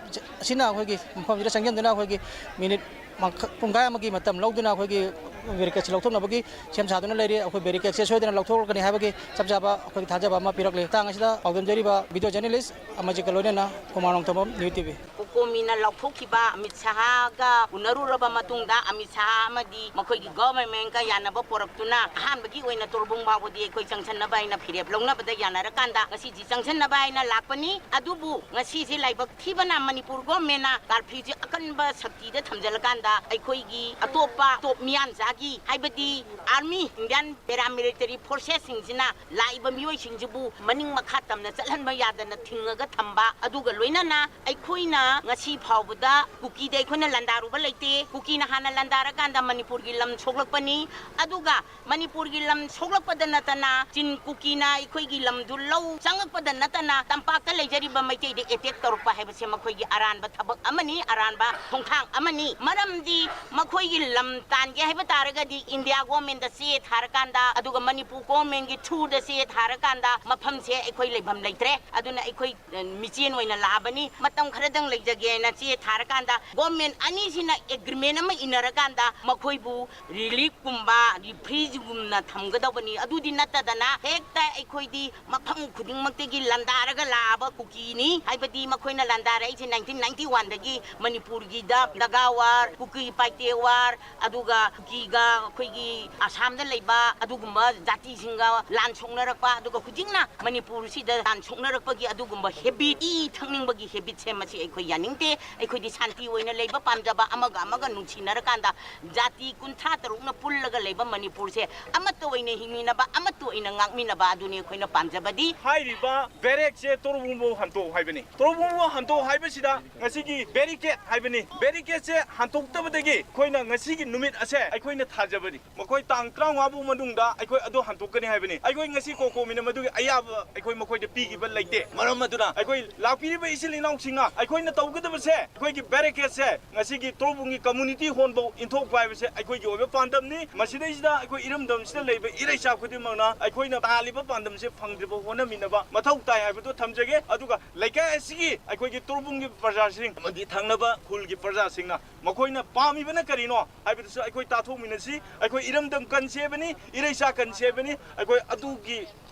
ꯑꯁꯤꯅ ꯑꯩꯈꯣꯏꯒꯤ ꯃꯐꯝꯁꯤꯗ ꯆꯪꯁꯤꯟꯗꯨꯅ ꯑꯩꯈꯣꯏꯒꯤ ꯃꯤꯅꯤꯠ ꯃꯈ-, ꯄꯨꯡꯈꯥꯏ ꯑꯃꯒꯤ ꯃꯇꯝ ꯂꯧꯗꯨꯅ ꯑꯩꯈꯣꯏꯒꯤ ꯕꯦꯔꯤꯀꯦꯠꯁꯤ ꯂꯧꯊꯣꯛꯅꯕꯒꯤ ꯁꯦꯝ ꯁꯥꯗꯨꯅ ꯂꯩꯔꯤ꯫ ꯑꯩꯈꯣꯏ ꯕꯦꯔꯤꯀꯦꯠꯁꯦ ꯁꯣꯏꯗꯅ ꯂꯧꯊꯣꯛꯂꯛꯀꯅꯤ ꯍꯥꯏꯕꯒꯤ ꯆꯞ ꯆꯥꯕ ꯑꯩꯈꯣꯏꯒꯤ ꯊꯥꯖꯕ ꯑꯃ ꯄꯤꯔꯛꯂꯦ꯫ ꯃꯇꯥꯡ ꯑꯁꯤꯗ ꯄꯥꯎꯗꯝꯖꯔꯤꯕ ꯚꯤꯗꯤꯑꯣ ꯖꯔꯅꯦꯂꯤꯁ ꯑꯃꯖꯤꯠꯀ ꯂꯣꯏꯅꯅ Kumar Nongthombam, new T V. ꯀꯣꯀꯣꯃꯤꯅ ꯂꯥꯎꯊꯣꯛꯈꯤꯕ ꯑꯃꯤꯠ ꯁꯍꯥꯒ ꯎꯅꯔꯨꯔꯕ ꯃꯇꯨꯡꯗ, ꯑꯃꯤꯠ ꯁꯍꯥ ꯑꯃꯗꯤ ꯃꯈꯣꯏꯒꯤ ꯒꯣꯚꯔꯟꯃꯦꯟꯠꯀ ꯌꯥꯅꯕ ꯄꯣꯔꯛꯇꯨꯅ ꯑꯍꯥꯟꯕꯒꯤ ꯑꯣꯏꯅ ꯇꯣꯔꯕꯨꯡ ꯐꯥꯎꯕꯗꯤ ꯑꯩꯈꯣꯏ ꯆꯪꯁꯟꯅꯕ ꯍꯥꯏꯅ ꯐꯤꯔꯦꯞ ꯂꯧꯅꯕꯗ ꯌꯥꯅꯔꯀꯥꯟꯗ ꯉꯁꯤꯁꯤ ꯆꯪꯁꯟꯅꯕ ꯍꯥꯏꯅ ꯂꯥꯛꯄꯅꯤ꯫ ꯑꯗꯨꯕꯨ ꯉꯁꯤꯁꯤ ꯂꯥꯏꯕꯛ ꯊꯤꯕꯅ ꯃꯅꯤꯄꯨꯔ ꯒꯣꯚꯔꯟꯃꯦꯟꯠꯅ ꯀꯥꯔꯐ꯭ꯌꯨꯁꯤ ꯑꯀꯟꯕ ꯁꯛꯇꯤꯗ ꯊꯝꯖꯤꯜꯂꯀꯥꯟꯗ ꯑꯩꯈꯣꯏꯒꯤ ꯑꯇꯣꯞꯄ ꯇꯣꯞ ꯃꯤꯌꯥꯟꯆꯥꯒꯤ, ꯍꯥꯏꯕꯗꯤ ꯑꯥꯔꯃꯤ, ꯏꯟꯗꯤꯌꯥꯟ ꯄꯦꯔꯥꯃꯤꯂꯤꯇꯔꯤ ꯐꯣꯔꯁꯦꯁꯁꯤꯡꯁꯤꯅ ꯂꯥꯛꯏꯕ ꯃꯤꯑꯣꯏꯁꯤꯡꯁꯤꯕꯨ ꯃꯅꯤꯡ ꯃꯈꯥ ꯇꯝꯅ ꯆꯠꯍꯟꯕ ꯌꯥꯗꯅ ꯊꯤꯡꯉꯒ ꯊꯝꯕ, ꯑꯗꯨꯒ ꯂꯣꯏꯅꯅ ꯑꯩꯈꯣꯏꯅ ꯉꯁꯤ ꯐꯥꯎꯕꯗ ꯀꯨꯀꯤꯗ ꯑꯩꯈꯣꯏꯅ ꯂꯥꯟꯗꯥꯔꯨꯕ ꯂꯩꯇꯦ꯫ ꯀꯨꯀꯤꯅ ꯍꯥꯟꯅ ꯂꯥꯟꯗꯥꯔꯀꯥꯟꯗ ꯃꯅꯤꯄꯨꯔꯒꯤ ꯂꯝ ꯁꯣꯛꯂꯛꯄꯅꯤ꯫ ꯑꯗꯨꯒ ꯃꯅꯤꯄꯨꯔꯒꯤ ꯂꯝ ꯁꯣꯛꯂꯛꯄꯗ ꯅꯠꯇꯅ, ꯆꯤꯟ ꯀꯨꯀꯤꯅ ꯑꯩꯈꯣꯏꯒꯤ ꯂꯝꯗꯨ ꯂꯧ ꯆꯪꯉꯛꯄꯗ ꯅꯠꯇꯅ, ꯇꯝꯄꯥꯛꯇ ꯂꯩꯖꯔꯤꯕ ꯃꯩꯇꯩꯗ ꯑꯦꯇꯦꯛ ꯇꯧꯔꯛꯄ ꯍꯥꯏꯕꯁꯦ ꯃꯈꯣꯏꯒꯤ ꯑꯔꯥꯟꯕ ꯊꯕꯛ ꯑꯃꯅꯤ, ꯑꯔꯥꯟꯕ ꯈꯣꯡꯊꯥꯡ ꯑꯃꯅꯤ꯫ ꯃꯔꯝꯗꯤ ꯃꯈꯣꯏꯒꯤ ꯂꯝ ꯇꯥꯟꯒꯦ ꯍꯥꯏꯕ ꯇꯥꯔꯒꯗꯤ ꯏꯟꯗꯤꯌꯥ ꯒꯣꯔꯃꯦꯟꯗ ꯆꯦ ꯊꯥꯔꯀꯥꯟꯗ, ꯑꯗꯨꯒ ꯃꯅꯤꯄꯨꯔ ꯒꯣꯔꯃꯦꯟꯒꯤ ꯊ꯭ꯔꯨꯗ ꯆꯦ ꯊꯥꯔꯀꯥꯟꯗ ꯃꯐꯝꯁꯦ ꯑꯩꯈꯣꯏ ꯂꯩꯐꯝ ꯂꯩꯇ꯭ꯔꯦ꯫ ꯑꯗꯨꯅ ꯑꯩꯈꯣꯏ, ꯑ, ꯃꯤꯆꯦꯟ ꯑꯣꯏꯅ ꯂꯥꯛꯑꯕꯅꯤ꯫ ꯃꯇꯝ ꯈꯔꯗꯪ ꯂꯩꯖꯒꯦꯅ ꯆꯦ ꯊꯥꯔꯀꯥꯟꯗ ꯒꯣꯔꯃꯦꯟ ꯑꯅꯤꯁꯤꯅ ꯑꯦꯒ꯭ꯔꯤꯃꯦꯟ ꯑꯃ ꯏꯟꯅꯔꯀꯥꯟꯗ ꯃꯈꯣꯏꯕꯨ ꯔꯤꯂꯤꯐꯀꯨꯝꯕ, ꯔꯤꯐ꯭ꯔꯤꯖꯤꯒꯨꯝꯅ ꯊꯝꯒꯗꯧꯕꯅꯤ꯫ ꯑꯗꯨꯗꯤ ꯅꯠꯇꯗꯅ ꯍꯦꯛꯇ ꯑꯩꯈꯣꯏꯗꯤ ꯃꯐꯝ ꯈꯨꯗꯤꯡꯃꯛꯇꯒꯤ ꯂꯥꯟꯗꯥꯔꯒ ꯂꯥꯛꯑꯕ ꯀꯨꯀꯤꯅꯤ꯫ ꯍꯥꯏꯕꯗꯤ ꯃꯈꯣꯏꯅ ꯂꯥꯟꯗꯥꯔꯛꯏꯁꯦ ꯅꯥꯏꯟꯇꯤꯟ ꯅꯥꯏꯟꯇꯤ ꯋꯥꯟꯗꯒꯤ ꯃꯅꯤꯄꯨꯔꯒꯤꯗ ꯅꯥꯒꯥ ꯋꯥꯔ, ꯀꯨꯀꯤ ꯄꯥꯏꯇꯦ ꯋꯥꯔ, ꯑꯗꯨꯒ ꯀꯨꯀꯤꯒ ꯑꯩꯈꯣꯏꯒꯤ ꯑꯁꯥꯝꯗ ꯂꯩꯕ ꯑꯗꯨꯒꯨꯝꯕ ꯖꯥꯇꯤꯁꯤꯡꯒ ꯂꯥꯟ ꯁꯣꯛꯅꯔꯛꯄ, ꯑꯗꯨꯒ ꯍꯧꯖꯤꯛꯅ ꯃꯅꯤꯄꯨꯔꯁꯤꯗ ꯂꯥꯟ ꯁꯣꯛꯅꯔꯛꯄꯒꯤ ꯑꯗꯨꯒꯨꯝꯕ ꯍꯦꯕꯤꯠ, ꯏ ꯊꯛꯅꯤꯡꯕꯒꯤ ꯍꯦꯕꯤꯠꯁꯦ ꯃꯁꯤ ꯑꯩꯈꯣꯏ ꯌꯥꯅꯤꯡꯗꯦ꯫ ꯅꯤꯡꯗꯦ꯫ ꯑꯩꯈꯣꯏꯗꯤ ꯁꯥꯟꯇꯤ ꯑꯣꯏꯅ ꯂꯩꯕ ꯄꯥꯝꯖꯕ, ꯑꯃꯒ ꯑꯃꯒ ꯅꯨꯡꯁꯤꯅꯔꯀꯥꯟꯗ ꯖꯥꯇꯤ ꯀꯨꯟꯊ꯭ꯔꯥ ꯇꯔꯨꯛꯅ ꯄꯨꯜꯂꯒ ꯂꯩꯕ ꯃꯅꯤꯄꯨꯔꯁꯦ ꯑꯃꯠꯇ ꯑꯣꯏꯅ ꯍꯤꯡꯃꯤꯟꯅꯕ, ꯑꯃꯠꯇ ꯑꯣꯏꯅ ꯉꯥꯛꯃꯤꯟꯅꯕ, ꯑꯗꯨꯅꯤ ꯑꯩꯈꯣꯏꯅ ꯄꯥꯝꯖꯕꯗꯤ꯫ ꯍꯥꯏꯔꯤꯕ ꯕꯦꯔꯦꯛꯁꯦ ꯇꯣꯔꯕꯨꯡꯕꯨ ꯍꯟꯇꯣꯛ ꯍꯥꯏꯕꯅꯤ꯫ ꯇꯣꯔꯕꯨꯡꯕꯨ ꯍꯟꯇꯣꯛ ꯍꯥꯏꯕꯁꯤꯗ ꯉꯁꯤꯒꯤ ꯕꯦꯔꯤꯀꯦꯠ ꯍꯥꯏꯕꯅꯤ꯫ ꯕꯦꯔꯤꯀꯦꯠꯁꯦ ꯍꯟꯇꯣꯛꯇꯕꯗꯒꯤ ꯑꯩꯈꯣꯏꯅ ꯉꯁꯤꯒꯤ ꯅꯨꯃꯤꯠ ꯑꯁꯦ ꯑꯩꯈꯣꯏꯅ ꯊꯥꯖꯕꯅꯤ꯫ ꯃꯈꯣꯏ ꯇꯥꯡ ꯇꯔꯥꯃꯉꯥ ꯐꯥꯎ ꯃꯅꯨꯡꯗ ꯑꯩꯈꯣꯏ ꯑꯗꯨ ꯍꯟꯇꯣꯛꯀꯅꯤ ꯍꯥꯏꯕꯅꯤ꯫ ꯑꯩꯈꯣꯏ ꯉꯁꯤ ꯀꯣꯀꯣꯃꯤꯅ ꯃꯗꯨꯒꯤ ꯑꯌꯥꯕ ꯑꯩꯈꯣꯏ ꯃꯈꯣꯏꯗ ꯄꯤꯈꯤꯕ ꯂꯩꯇꯦ꯫ ꯃꯔꯝ ꯑꯗꯨꯅ ꯑꯩꯈꯣꯏ ꯂꯥꯛꯄꯤꯔꯤꯕ ꯏꯆꯤꯜ ꯏꯅꯥꯎꯁꯤꯡꯅ ꯑꯩꯈꯣꯏꯅ ꯇꯧꯒꯗꯕꯁꯦ, ꯑꯩꯈꯣꯏꯒꯤ ꯕꯦꯔꯤꯀꯦꯠꯁꯦ ꯉꯁꯤꯒꯤ ꯇꯣꯔꯕꯨꯡꯒꯤ ꯀꯝꯃꯨꯅꯤꯇꯤ ꯍꯣꯜꯐꯧ ꯏꯟꯊꯣꯛꯄ ꯍꯥꯏꯕꯁꯦ ꯑꯩꯈꯣꯏꯒꯤ ꯑꯣꯏꯕ ꯄꯥꯟꯗꯝꯅꯤ꯫ ꯃꯁꯤꯗꯩꯁꯤꯗ ꯑꯩꯈꯣꯏ ꯏꯔꯝꯗꯝꯁꯤꯗ ꯂꯩꯕ ꯏꯔꯩꯆꯥ ꯈꯨꯗꯤꯡꯃꯛꯅ ꯑꯩꯈꯣꯏꯅ ꯇꯥꯜꯂꯤꯕ ꯄꯥꯟꯗꯝꯁꯦ ꯐꯪꯗ꯭ꯔꯤꯕ ꯍꯣꯠꯅꯃꯤꯟꯅꯕ ꯃꯊꯧ ꯇꯥꯏ ꯍꯥꯏꯕꯗꯨ ꯊꯝꯖꯒꯦ꯫ ꯑꯗꯨꯒ ꯂꯩꯀꯥꯏ ꯑꯁꯤꯒꯤ ꯑꯩꯈꯣꯏꯒꯤ ꯇꯣꯔꯕꯨꯡꯒꯤ ꯄ꯭ꯔꯖꯥꯁꯤꯡ ꯑꯃꯗꯤ ꯊꯪꯅꯕ ꯈꯨꯜꯒꯤ ꯄ꯭ꯔꯖꯥꯁꯤꯡꯅ ꯃꯈꯣꯏꯅ ꯄꯥꯝꯃꯤꯕꯅ ꯀꯔꯤꯅꯣ ꯍꯥꯏꯕꯗꯨꯁꯨ ꯑꯩꯈꯣꯏ ꯇꯥꯊꯣꯛꯃꯤꯟꯅꯁꯤ꯫ ꯑꯩꯈꯣꯏ ꯏꯔꯝꯗꯝ ꯀꯟꯁꯦ ꯍꯥꯏꯕꯅꯤ, ꯏꯔꯩꯆꯥ ꯀꯟꯁꯦ ꯍꯥꯏꯕꯅꯤ꯫ ꯑꯩꯈꯣꯏ ꯑꯗꯨꯒꯤ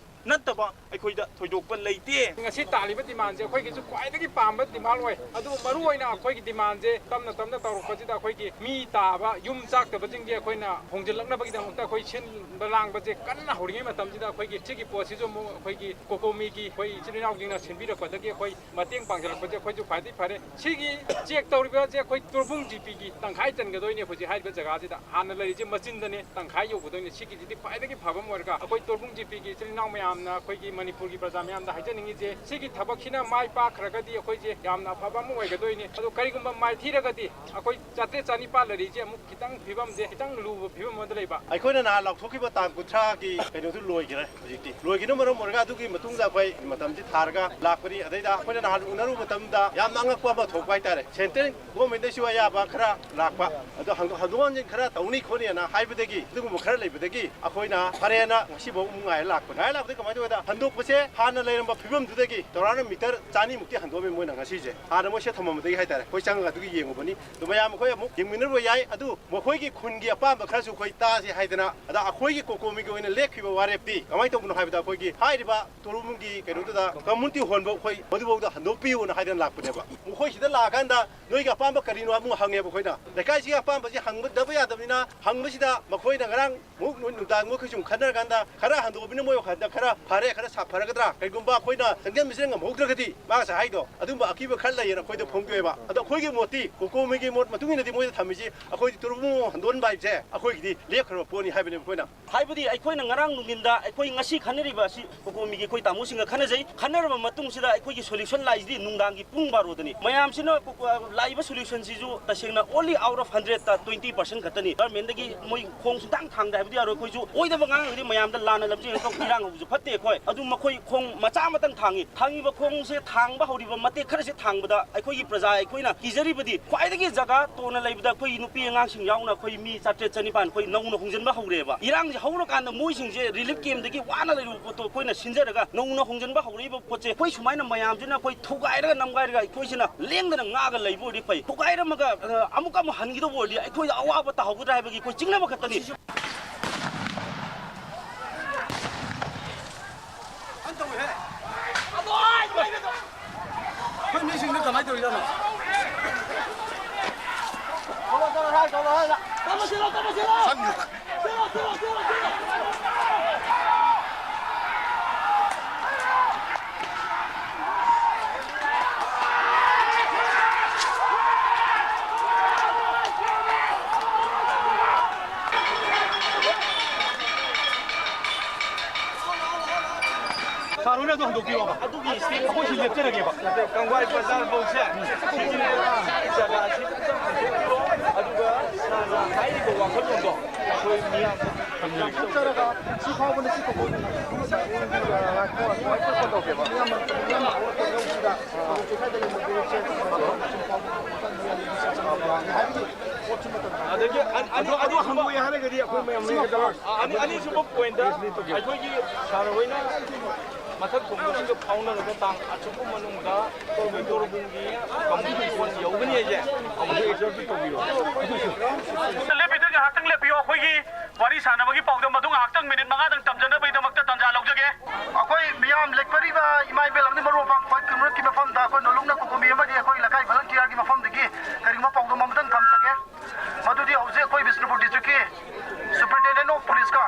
ꯅꯠꯇꯕ ꯑꯩꯈꯣꯏꯗ ꯊꯣꯏꯗꯣꯛꯄ ꯂꯩꯇꯦ꯫ ꯉꯁꯤ ꯇꯥꯜꯂꯤꯕ ꯗꯤꯃꯥꯟꯁꯦ ꯑꯩꯈꯣꯏꯒꯤꯁꯨ ꯈ꯭ꯋꯥꯏꯗꯒꯤ ꯄꯥꯝꯕ ꯗꯤꯃꯥꯟ ꯑꯣꯏ꯫ ꯑꯗꯨꯕꯨ ꯃꯔꯨ ꯑꯣꯏꯅ ꯑꯩꯈꯣꯏꯒꯤ ꯗꯤꯃꯥꯟꯁꯦ ꯇꯞꯅ ꯇꯞꯅ ꯇꯧꯔꯛꯄꯁꯤꯗ ꯑꯩꯈꯣꯏꯒꯤ ꯃꯤ ꯇꯥꯕ, ꯌꯨꯝ ꯆꯥꯛꯇꯕꯁꯤꯡꯁꯦ ꯑꯩꯈꯣꯏꯅ ꯍꯣꯡꯖꯤꯜꯂꯛꯅꯕꯒꯤꯗꯃꯛꯇ ꯑꯩꯈꯣꯏ ꯁꯤꯟꯕ ꯂꯥꯡꯕꯁꯦ ꯀꯟꯅ ꯍꯧꯔꯤꯉꯩ ꯃꯇꯝꯁꯤꯗ ꯑꯩꯈꯣꯏꯒꯤ ꯁꯤꯒꯤ ꯄꯣꯠꯁꯤꯁꯨ ꯑꯃꯨꯛ ꯑꯩꯈꯣꯏꯒꯤ ꯀꯣꯀꯣꯃꯤꯒꯤ ꯑꯩꯈꯣꯏ ꯏꯆꯤꯜ ꯏꯅꯥꯎꯁꯤꯡꯅ ꯁꯤꯟꯕꯤꯔꯛꯄꯗꯒꯤ ꯑꯩꯈꯣꯏ ꯃꯇꯦꯡ ꯄꯥꯡꯖꯔꯛꯄꯁꯦ ꯑꯩꯈꯣꯏꯁꯨ ꯈ꯭ꯋꯥꯏꯗꯒꯤ ꯐꯔꯦ꯫ ꯁꯤꯒꯤ ꯆꯦꯛ ꯇꯧꯔꯤꯕꯁꯦ ꯑꯩꯈꯣꯏ ꯇꯣꯔꯕꯨꯡ ꯖꯤꯄꯤꯒꯤ ꯇꯪꯈꯥꯏ ꯆꯟꯒꯗꯣꯏꯅꯦ꯫ ꯍꯧꯖꯤꯛ ꯍꯥꯏꯔꯤꯕ ꯖꯒꯥꯁꯤꯗ ꯍꯥꯟꯅ ꯂꯩꯔꯤꯁꯦ ꯃꯆꯤꯟꯗꯅꯦ, ꯇꯪꯈꯥꯏ ꯌꯧꯒꯗꯣꯏꯅꯦ꯫ ꯁꯤꯒꯤꯁꯤꯗꯤ ꯈ꯭ꯋꯥꯏꯗꯒꯤ ꯐꯕ ꯑꯃ ꯑꯣꯏꯔꯒ ꯑꯩꯈꯣꯏ ꯇꯣꯔꯕꯨꯡ ꯖꯤꯄꯤꯒꯤ ꯏꯆꯤꯜ ꯏꯅꯥꯎ ꯃꯌꯥꯝꯅ, ꯑꯩꯈꯣꯏꯒꯤ ꯃꯅꯤꯄꯨꯔꯒꯤ ꯄ꯭ꯔꯖꯥ ꯃꯌꯥꯝꯗ ꯍꯥꯏꯖꯅꯤꯡꯉꯤꯁꯦ, ꯁꯤꯒꯤ ꯊꯕꯛꯁꯤꯅ ꯃꯥꯏ ꯄꯥꯛꯈ꯭ꯔꯒꯗꯤ ꯑꯩꯈꯣꯏꯁꯦ ꯌꯥꯝꯅ ꯑꯐꯕ ꯑꯃ ꯑꯣꯏꯒꯗꯣꯏꯅꯦ꯫ ꯑꯗꯣ ꯀꯔꯤꯒꯨꯝꯕ ꯃꯥꯏꯊꯤꯔꯒꯗꯤ ꯑꯩꯈꯣꯏ ꯆꯥꯇ꯭ꯔꯦꯠ ꯆꯥꯅꯤꯄꯥꯜ ꯂꯩꯔꯤꯁꯦ ꯑꯃꯨꯛ ꯈꯤꯇꯪ ꯐꯤꯕꯝꯁꯦ ꯈꯤꯇꯪ ꯂꯨꯕ ꯐꯤꯕꯝ ꯑꯃꯗ ꯂꯩꯕ꯫ ꯑꯩꯈꯣꯏꯅ ꯅꯍꯥꯟ ꯂꯥꯎꯊꯣꯛꯈꯤꯕ ꯇꯥꯡ ꯀꯨꯟꯊ꯭ꯔꯥꯒꯤ ꯀꯩꯅꯣꯗꯨ ꯂꯣꯏꯈ꯭ꯔꯦ꯫ ꯍꯧꯖꯤꯛꯇꯤ ꯂꯣꯏꯈꯤꯕꯅ ꯃꯔꯝ ꯑꯣꯏꯔꯒ ꯑꯗꯨꯒꯤ ꯃꯇꯨꯡꯗ ꯑꯩꯈꯣꯏ ꯃꯇꯝꯁꯤ ꯊꯥꯔꯒ ꯂꯥꯛꯄꯅꯤ꯫ ꯑꯗꯩꯗ ꯑꯩꯈꯣꯏꯅ ꯅꯍꯥꯟ ꯎꯅꯔꯨꯕ ꯃꯇꯝꯗ ꯌꯥꯝꯅ ꯑꯉꯛꯄ ꯑꯃ ꯊꯣꯛꯄ ꯍꯥꯏꯇꯥꯔꯦ꯫ ꯁꯦꯟꯇ꯭ꯔꯦꯜ ꯒꯣꯔꯃꯦꯟꯗꯁꯨ ꯑꯌꯥꯕ ꯈꯔ ꯂꯥꯛꯄ, ꯑꯗꯣ ꯍꯟꯗꯣꯛ ꯍꯟꯗꯣꯛ ꯍꯟꯖꯤꯟ ꯈꯔ ꯇꯧꯅꯤ ꯈꯣꯠꯅꯤꯅ ꯍꯥꯏꯕꯗꯒꯤ, ꯑꯗꯨꯒꯨꯝꯕ ꯈꯔ ꯂꯩꯕꯗꯒꯤ ꯑꯩꯈꯣꯏꯅ ꯐꯔꯦꯅ ꯉꯁꯤꯐꯥꯎ ꯑꯃꯨꯛ ꯉꯥꯏꯔ ꯂꯥꯛꯄꯅꯤ꯫ ꯉꯥꯏꯔ ꯂꯥꯛꯄꯗꯒꯤ ꯀꯃꯥꯏꯅ ꯇꯧꯒꯦꯗ, ꯍꯟꯗꯣꯛꯄꯁꯦ ꯍꯥꯟꯅ ꯂꯩꯔꯝꯕ ꯐꯤꯕꯝꯗꯨꯗꯒꯤ ꯆꯥꯎꯔꯥꯛꯅ ꯃꯤꯇꯔ ꯆꯥꯅꯤꯃꯨꯛꯇꯤ ꯍꯟꯗꯣꯛꯑꯝꯃꯤ ꯃꯣꯏꯅ ꯉꯁꯤꯁꯦ꯫ ꯍꯥꯟꯅ ꯃꯣꯏ ꯁꯦ ꯊꯝꯃꯝꯕꯗꯒꯤ ꯍꯥꯏꯇꯥꯔꯦ, ꯑꯩꯈꯣꯏ ꯆꯪꯉꯒ ꯑꯗꯨꯒꯤ ꯌꯦꯡꯉꯨꯕꯅꯤ꯫ ꯑꯗꯣ ꯃꯌꯥꯝ ꯑꯩꯈꯣꯏ ꯑꯃꯨꯛ ꯌꯦꯡꯃꯤꯟꯅꯔꯨꯕ ꯌꯥꯏ꯫ ꯑꯗꯨ ꯃꯈꯣꯏꯒꯤ ꯈꯨꯟꯒꯤ ꯑꯄꯥꯝꯕ ꯈꯔꯁꯨ ꯑꯩꯈꯣꯏ ꯇꯥꯁꯤ ꯍꯥꯏꯗꯅ, ꯑꯗ ꯑꯩꯈꯣꯏꯒꯤ ꯀꯣꯀꯣꯃꯤꯒꯤ ꯑꯣꯏꯅ ꯂꯦꯞꯈꯤꯕ ꯋꯥꯔꯦꯞꯇꯤ ꯀꯃꯥꯏꯅ ꯇꯧꯕꯅꯣ ꯍꯥꯏꯕꯗ, ꯑꯩꯈꯣꯏꯒꯤ ꯍꯥꯏꯔꯤꯕ ꯇꯣꯔꯕꯨꯡꯒꯤ ꯀꯩꯅꯣꯗꯨꯗ ꯀꯝꯃꯨꯅꯤꯇꯤ ꯍꯣꯜꯕꯧ ꯑꯩꯈꯣꯏ ꯃꯗꯨꯐꯥꯎꯗ ꯍꯟꯗꯣꯛꯄꯤꯌꯨꯅ ꯍꯥꯏꯗꯅ ꯂꯥꯛꯄꯅꯦꯕ꯫ ꯃꯈꯣꯏ ꯁꯤꯗ ꯂꯥꯛꯑꯀꯥꯟꯗ ꯅꯣꯏꯒꯤ ꯑꯄꯥꯝꯕ ꯀꯔꯤꯅꯣ ꯑꯃꯨꯛ ꯍꯪꯉꯦꯕ ꯑꯩꯈꯣꯏꯅ꯫ ꯂꯩꯀꯥꯏꯁꯤꯒꯤ ꯑꯄꯥꯝꯕꯁꯤ ꯍꯪꯕꯗꯕ ꯌꯥꯗꯕꯅꯤꯅ ꯍꯪꯕꯁꯤꯗ ꯃꯈꯣꯏꯅ ꯉꯔꯥꯡ ꯃꯨꯛ ꯅꯨ-, ꯃꯈꯣꯏ ꯁꯨꯝ ꯈꯟꯅꯔꯀꯥꯟꯗ ꯈꯔ ꯍꯟꯗꯣꯛꯄꯅ ꯃꯣꯏ ꯋꯥꯈꯜꯗ ꯈꯔ ꯐꯔꯦ, ꯈꯔ ꯁꯥꯐꯔꯒꯗ꯭ꯔꯥ, ꯀꯩꯒꯨꯝꯕ ꯑꯩꯈꯣꯏꯅ ꯆꯪꯁꯤꯟꯕꯁꯤꯗ ꯉꯝꯍꯧꯗ꯭ꯔꯒꯗꯤ ꯃꯥ ꯉꯁꯥꯏ ꯍꯥꯏꯗꯣ ꯑꯗꯨꯝꯕ ꯑꯀꯤꯕ ꯈꯔ ꯂꯩꯌꯦꯅ ꯑꯩꯈꯣꯏꯗ ꯐꯣꯡꯗꯣꯛꯑꯦꯕ꯫ ꯑꯗꯣ ꯑꯩꯈꯣꯏꯒꯤ ꯃꯣꯠꯇꯤ ꯀꯣꯀꯣꯃꯤꯒꯤ ꯃꯣꯠ ꯃꯇꯨꯡ ꯏꯟꯅꯗꯤ ꯃꯣꯏꯗ ꯊꯝꯃꯤꯁꯤ ꯑꯩꯈꯣꯏꯗꯤ ꯇꯨꯔꯨꯕꯨꯡ ꯍꯟꯗꯣꯛꯍꯟꯕ ꯍꯥꯏꯕꯁꯦ ꯑꯩꯈꯣꯏꯒꯤꯗꯤ ꯂꯦꯞꯈ꯭ꯔꯕ ꯄꯣꯠꯅꯤ ꯍꯥꯏꯕꯅꯦꯕ ꯑꯩꯈꯣꯏꯅ꯫ ꯍꯥꯏꯕꯗꯤ ꯑꯩꯈꯣꯏꯅ ꯉꯔꯥꯡ ꯅꯨꯡꯊꯤꯟꯗ ꯑꯩꯈꯣꯏ ꯉꯁꯤ ꯈꯟꯅꯔꯤꯕ ꯑꯁꯤ ꯀꯣꯀꯣꯃꯤꯒꯤ ꯑꯩꯈꯣꯏ ꯇꯥꯃꯣꯁꯤꯡꯒ ꯈꯟꯅꯖꯩ꯫ ꯈꯟꯅꯔꯕ ꯃꯇꯨꯡꯁꯤꯗ ꯑꯩꯈꯣꯏꯒꯤ solution ꯂꯥꯛꯏꯁꯤꯗꯤ ꯅꯨꯡꯗꯥꯡꯒꯤ ꯄꯨꯡ ꯕꯥꯔꯣꯗꯅꯤ꯫ ꯃꯌꯥꯝꯁꯤꯅ ꯀꯣ-, ꯂꯥꯛꯏꯕ solution ꯁꯤꯁꯨ ꯇꯁꯦꯡꯅ only out of hundred ꯇ twenty percent ꯈꯛꯇꯅꯤ꯫ Government ꯇꯒꯤ ꯃꯣꯏ ꯈꯣꯡ ꯁꯨꯡꯊꯥꯡ ꯊꯥꯡꯗꯦ ꯍꯥꯏꯕꯗꯤ ꯌꯥꯔꯣꯏ꯫ ꯑꯩꯈꯣꯏꯁꯨ ꯑꯣꯏꯗꯕ ꯉꯥꯡꯉꯒꯗꯤ ꯃꯌꯥꯝꯗ ꯂꯥꯟꯅ ꯂꯝꯖꯤꯡꯉꯒ ꯏꯔꯥꯡ ꯍꯧꯕꯁꯨ ꯐꯠꯇꯦ ꯑꯩꯈꯣꯏ꯫ ꯑꯗꯨ ꯃꯈꯣꯏ ꯈꯣꯡ ꯃꯆꯥ ꯑꯃꯇꯪ ꯊꯥꯡꯉꯤ꯫ ꯊꯥꯡꯉꯤꯕ ꯈꯣꯡꯁꯦ ꯊꯥꯡꯕ ꯍꯧꯔꯤꯕ ꯃꯇꯦꯛ ꯈꯔꯁꯦ ꯊꯥꯡꯕꯗ ꯑꯩꯈꯣꯏꯒꯤ ꯄ꯭ꯔꯖꯥ ꯑꯩꯈꯣꯏꯅ ꯀꯤꯖꯔꯤꯕꯗꯤ ꯈ꯭ꯋꯥꯏꯗꯒꯤ ꯖꯒꯥ ꯇꯣꯟꯅ ꯂꯩꯕꯗ ꯑꯩꯈꯣꯏ ꯅꯨꯄꯤ ꯑꯉꯥꯡꯁꯤꯡ ꯌꯥꯎꯅ ꯑꯩꯈꯣꯏ ꯃꯤ ꯆꯥꯇ꯭ꯔꯦꯠ ꯆꯅꯤꯄꯥꯟ ꯑꯩꯈꯣꯏ ꯅꯧꯅ ꯍꯣꯡꯖꯤꯟꯕ ꯍꯧꯔꯦꯕ꯫ ꯏꯔꯥꯡꯁꯦ ꯍꯧꯔꯀꯥꯟꯗ ꯃꯣꯏꯁꯤꯡꯁꯦ relief camp ꯇꯒꯤ ꯋꯥꯅ ꯂꯩꯔꯨꯕ ꯄꯣꯠꯇꯣ ꯑꯩꯈꯣꯏꯅ ꯁꯤꯟꯖꯔꯒ ꯅꯧꯅ ꯍꯣꯡꯖꯤꯟꯕ ꯍꯧꯔꯛꯏꯕ ꯄꯣꯠꯁꯦ ꯑꯩꯈꯣꯏ ꯁꯨꯃꯥꯏꯅ ꯃꯌꯥꯝꯁꯤꯅ ꯑꯩꯈꯣꯏ ꯊꯨꯒꯥꯏꯔꯒ ꯅꯝꯒꯥꯏꯔꯒ ꯑꯩꯈꯣꯏꯁꯤꯅ ꯂꯦꯡꯗꯅ ꯉꯥꯛꯑꯒ ꯂꯩꯕ ꯑꯣꯏꯔꯗꯤ ꯐꯩ꯫ ꯊꯨꯒꯥꯏꯔꯝꯃꯒ, ꯑ, ꯑꯃꯨꯛꯀ ꯑꯃꯨꯛ ꯍꯟꯈꯤꯗꯧꯕ ꯑꯣꯏꯔꯗꯤ ꯑꯩꯈꯣꯏꯗ ꯑꯋꯥꯕ ꯇꯥꯍꯧꯒꯗ꯭ꯔꯥ ꯍꯥꯏꯕꯒꯤ ꯑꯩꯈꯣꯏ ꯆꯤꯡꯅꯕ ꯈꯛꯇꯅꯤ꯫ ꯑꯩꯈꯣꯏ ꯃꯤꯁꯤꯡꯗꯣ ꯀꯃꯥꯏꯅ ꯇꯧꯔꯤꯖꯥꯠꯅꯣ? ꯁꯥꯔ ꯍꯣꯏꯅ ꯑꯗꯨ ꯍꯟꯗꯣꯛꯄꯤꯔꯣꯕ꯫ ꯑꯗꯨꯒꯤ ꯁ꯭ꯇꯦꯞ ꯑꯩꯈꯣꯏ ꯁꯤ ꯂꯦꯞꯆꯔꯒꯦꯕ꯫ ꯀꯪꯕꯥꯏ ꯕꯖꯥꯔ ꯐꯧꯁꯦ ꯁꯤꯒꯤ ꯖꯒꯥꯁꯤ ꯑꯗꯨꯒ ꯁꯥꯔꯅ ꯍꯥꯏꯔꯤꯕ ꯋꯥꯈꯜꯂꯣꯟꯗꯣ ꯑꯩꯈꯣꯏ ꯃꯤꯌꯥꯝ ꯆꯠꯆꯔꯒ ꯁꯤ ꯐꯥꯎꯕꯅ ꯁꯤ ꯐꯥꯎꯕ ꯑꯗꯒꯤ ꯑꯅꯤ-, ꯑꯅꯤꯁꯨꯕ ꯍꯪꯕ ꯌꯥꯔꯒꯗꯤ ꯑꯩꯈꯣꯏ ꯃꯌꯥꯝ ꯂꯦꯡꯒꯗꯕ꯫ ꯑ, ꯑꯅꯤ-, ꯑꯅꯤꯁꯨꯕ ꯄꯣꯏꯟꯗ ꯑꯩꯈꯣꯏꯒꯤ ꯁꯥꯔ ꯍꯣꯏꯅ ꯃꯊꯛ ꯊꯣꯡꯕꯁꯤꯡꯒ ꯐꯥꯎꯅꯔꯒ ꯇꯥꯡ ꯑꯁꯨꯛꯀꯤ ꯃꯅꯨꯡꯗ ꯑꯩꯈꯣꯏ ꯇꯣꯔꯕꯨꯡꯒꯤ ꯀꯝꯃꯨꯅꯤꯇꯤ ꯍꯣꯜ ꯌꯧꯒꯅꯤ ꯍꯥꯏꯁꯦ ꯑꯃꯨꯛ ꯑꯦꯛꯁꯔꯁꯥꯏꯁ ꯇꯧꯕꯤꯌꯣ꯫ ꯂꯦꯞꯄꯤꯗꯨ ꯉꯥꯏꯍꯥꯛꯇꯪ ꯂꯦꯞꯄꯤꯌꯣ꯫ ꯑꯩꯈꯣꯏꯒꯤ ꯋꯥꯔꯤ ꯁꯥꯟꯅꯕꯒꯤ ꯄꯥꯎꯗꯝ ꯑꯗꯨ ꯉꯥꯏꯍꯥꯛꯇꯪ ꯃꯤꯅꯤꯠ ꯃꯉꯥꯗꯪ ꯇꯝꯖꯅꯕꯒꯤꯗꯃꯛꯇ ꯇꯥꯟꯖꯥ ꯂꯧꯖꯒꯦ꯫ ꯑꯩꯈꯣꯏ ꯃꯤꯌꯥꯝ ꯂꯦꯛꯄꯤꯔꯤꯕ ꯏꯃꯥ ꯏꯕꯦꯜ ꯑꯃꯗꯤ ꯃꯔꯨꯞ ꯃꯄꯥꯡ ꯈ꯭ꯋꯥꯏ ꯀꯨꯞꯅꯃꯛꯀꯤ ꯃꯐꯝꯗ ꯑꯩꯈꯣꯏ ꯅꯣꯂꯨꯛꯅ ꯀꯣꯀꯣꯃꯤ ꯑꯃꯗꯤ ꯑꯩꯈꯣꯏ ꯂꯩꯀꯥꯏ ꯚꯣꯂꯨꯟꯇꯤꯌꯔꯒꯤ ꯃꯐꯝꯗꯒꯤ ꯀꯔꯤꯒꯨꯝꯕ ꯄꯥꯎꯗꯝ ꯑꯃꯇꯪ ꯊꯝꯖꯒꯦ꯫ ꯃꯗꯨꯗꯤ ꯍꯧꯖꯤꯛ ꯑꯩꯈꯣꯏ ꯕꯤꯁꯅꯨꯄꯨꯔ ꯗꯤꯁꯇ꯭ꯔꯤꯛꯀꯤ ꯁꯨꯄꯔꯤꯟꯇꯦꯟꯗꯦꯟ ꯑꯣꯐ ꯄꯨꯂꯤꯁꯀ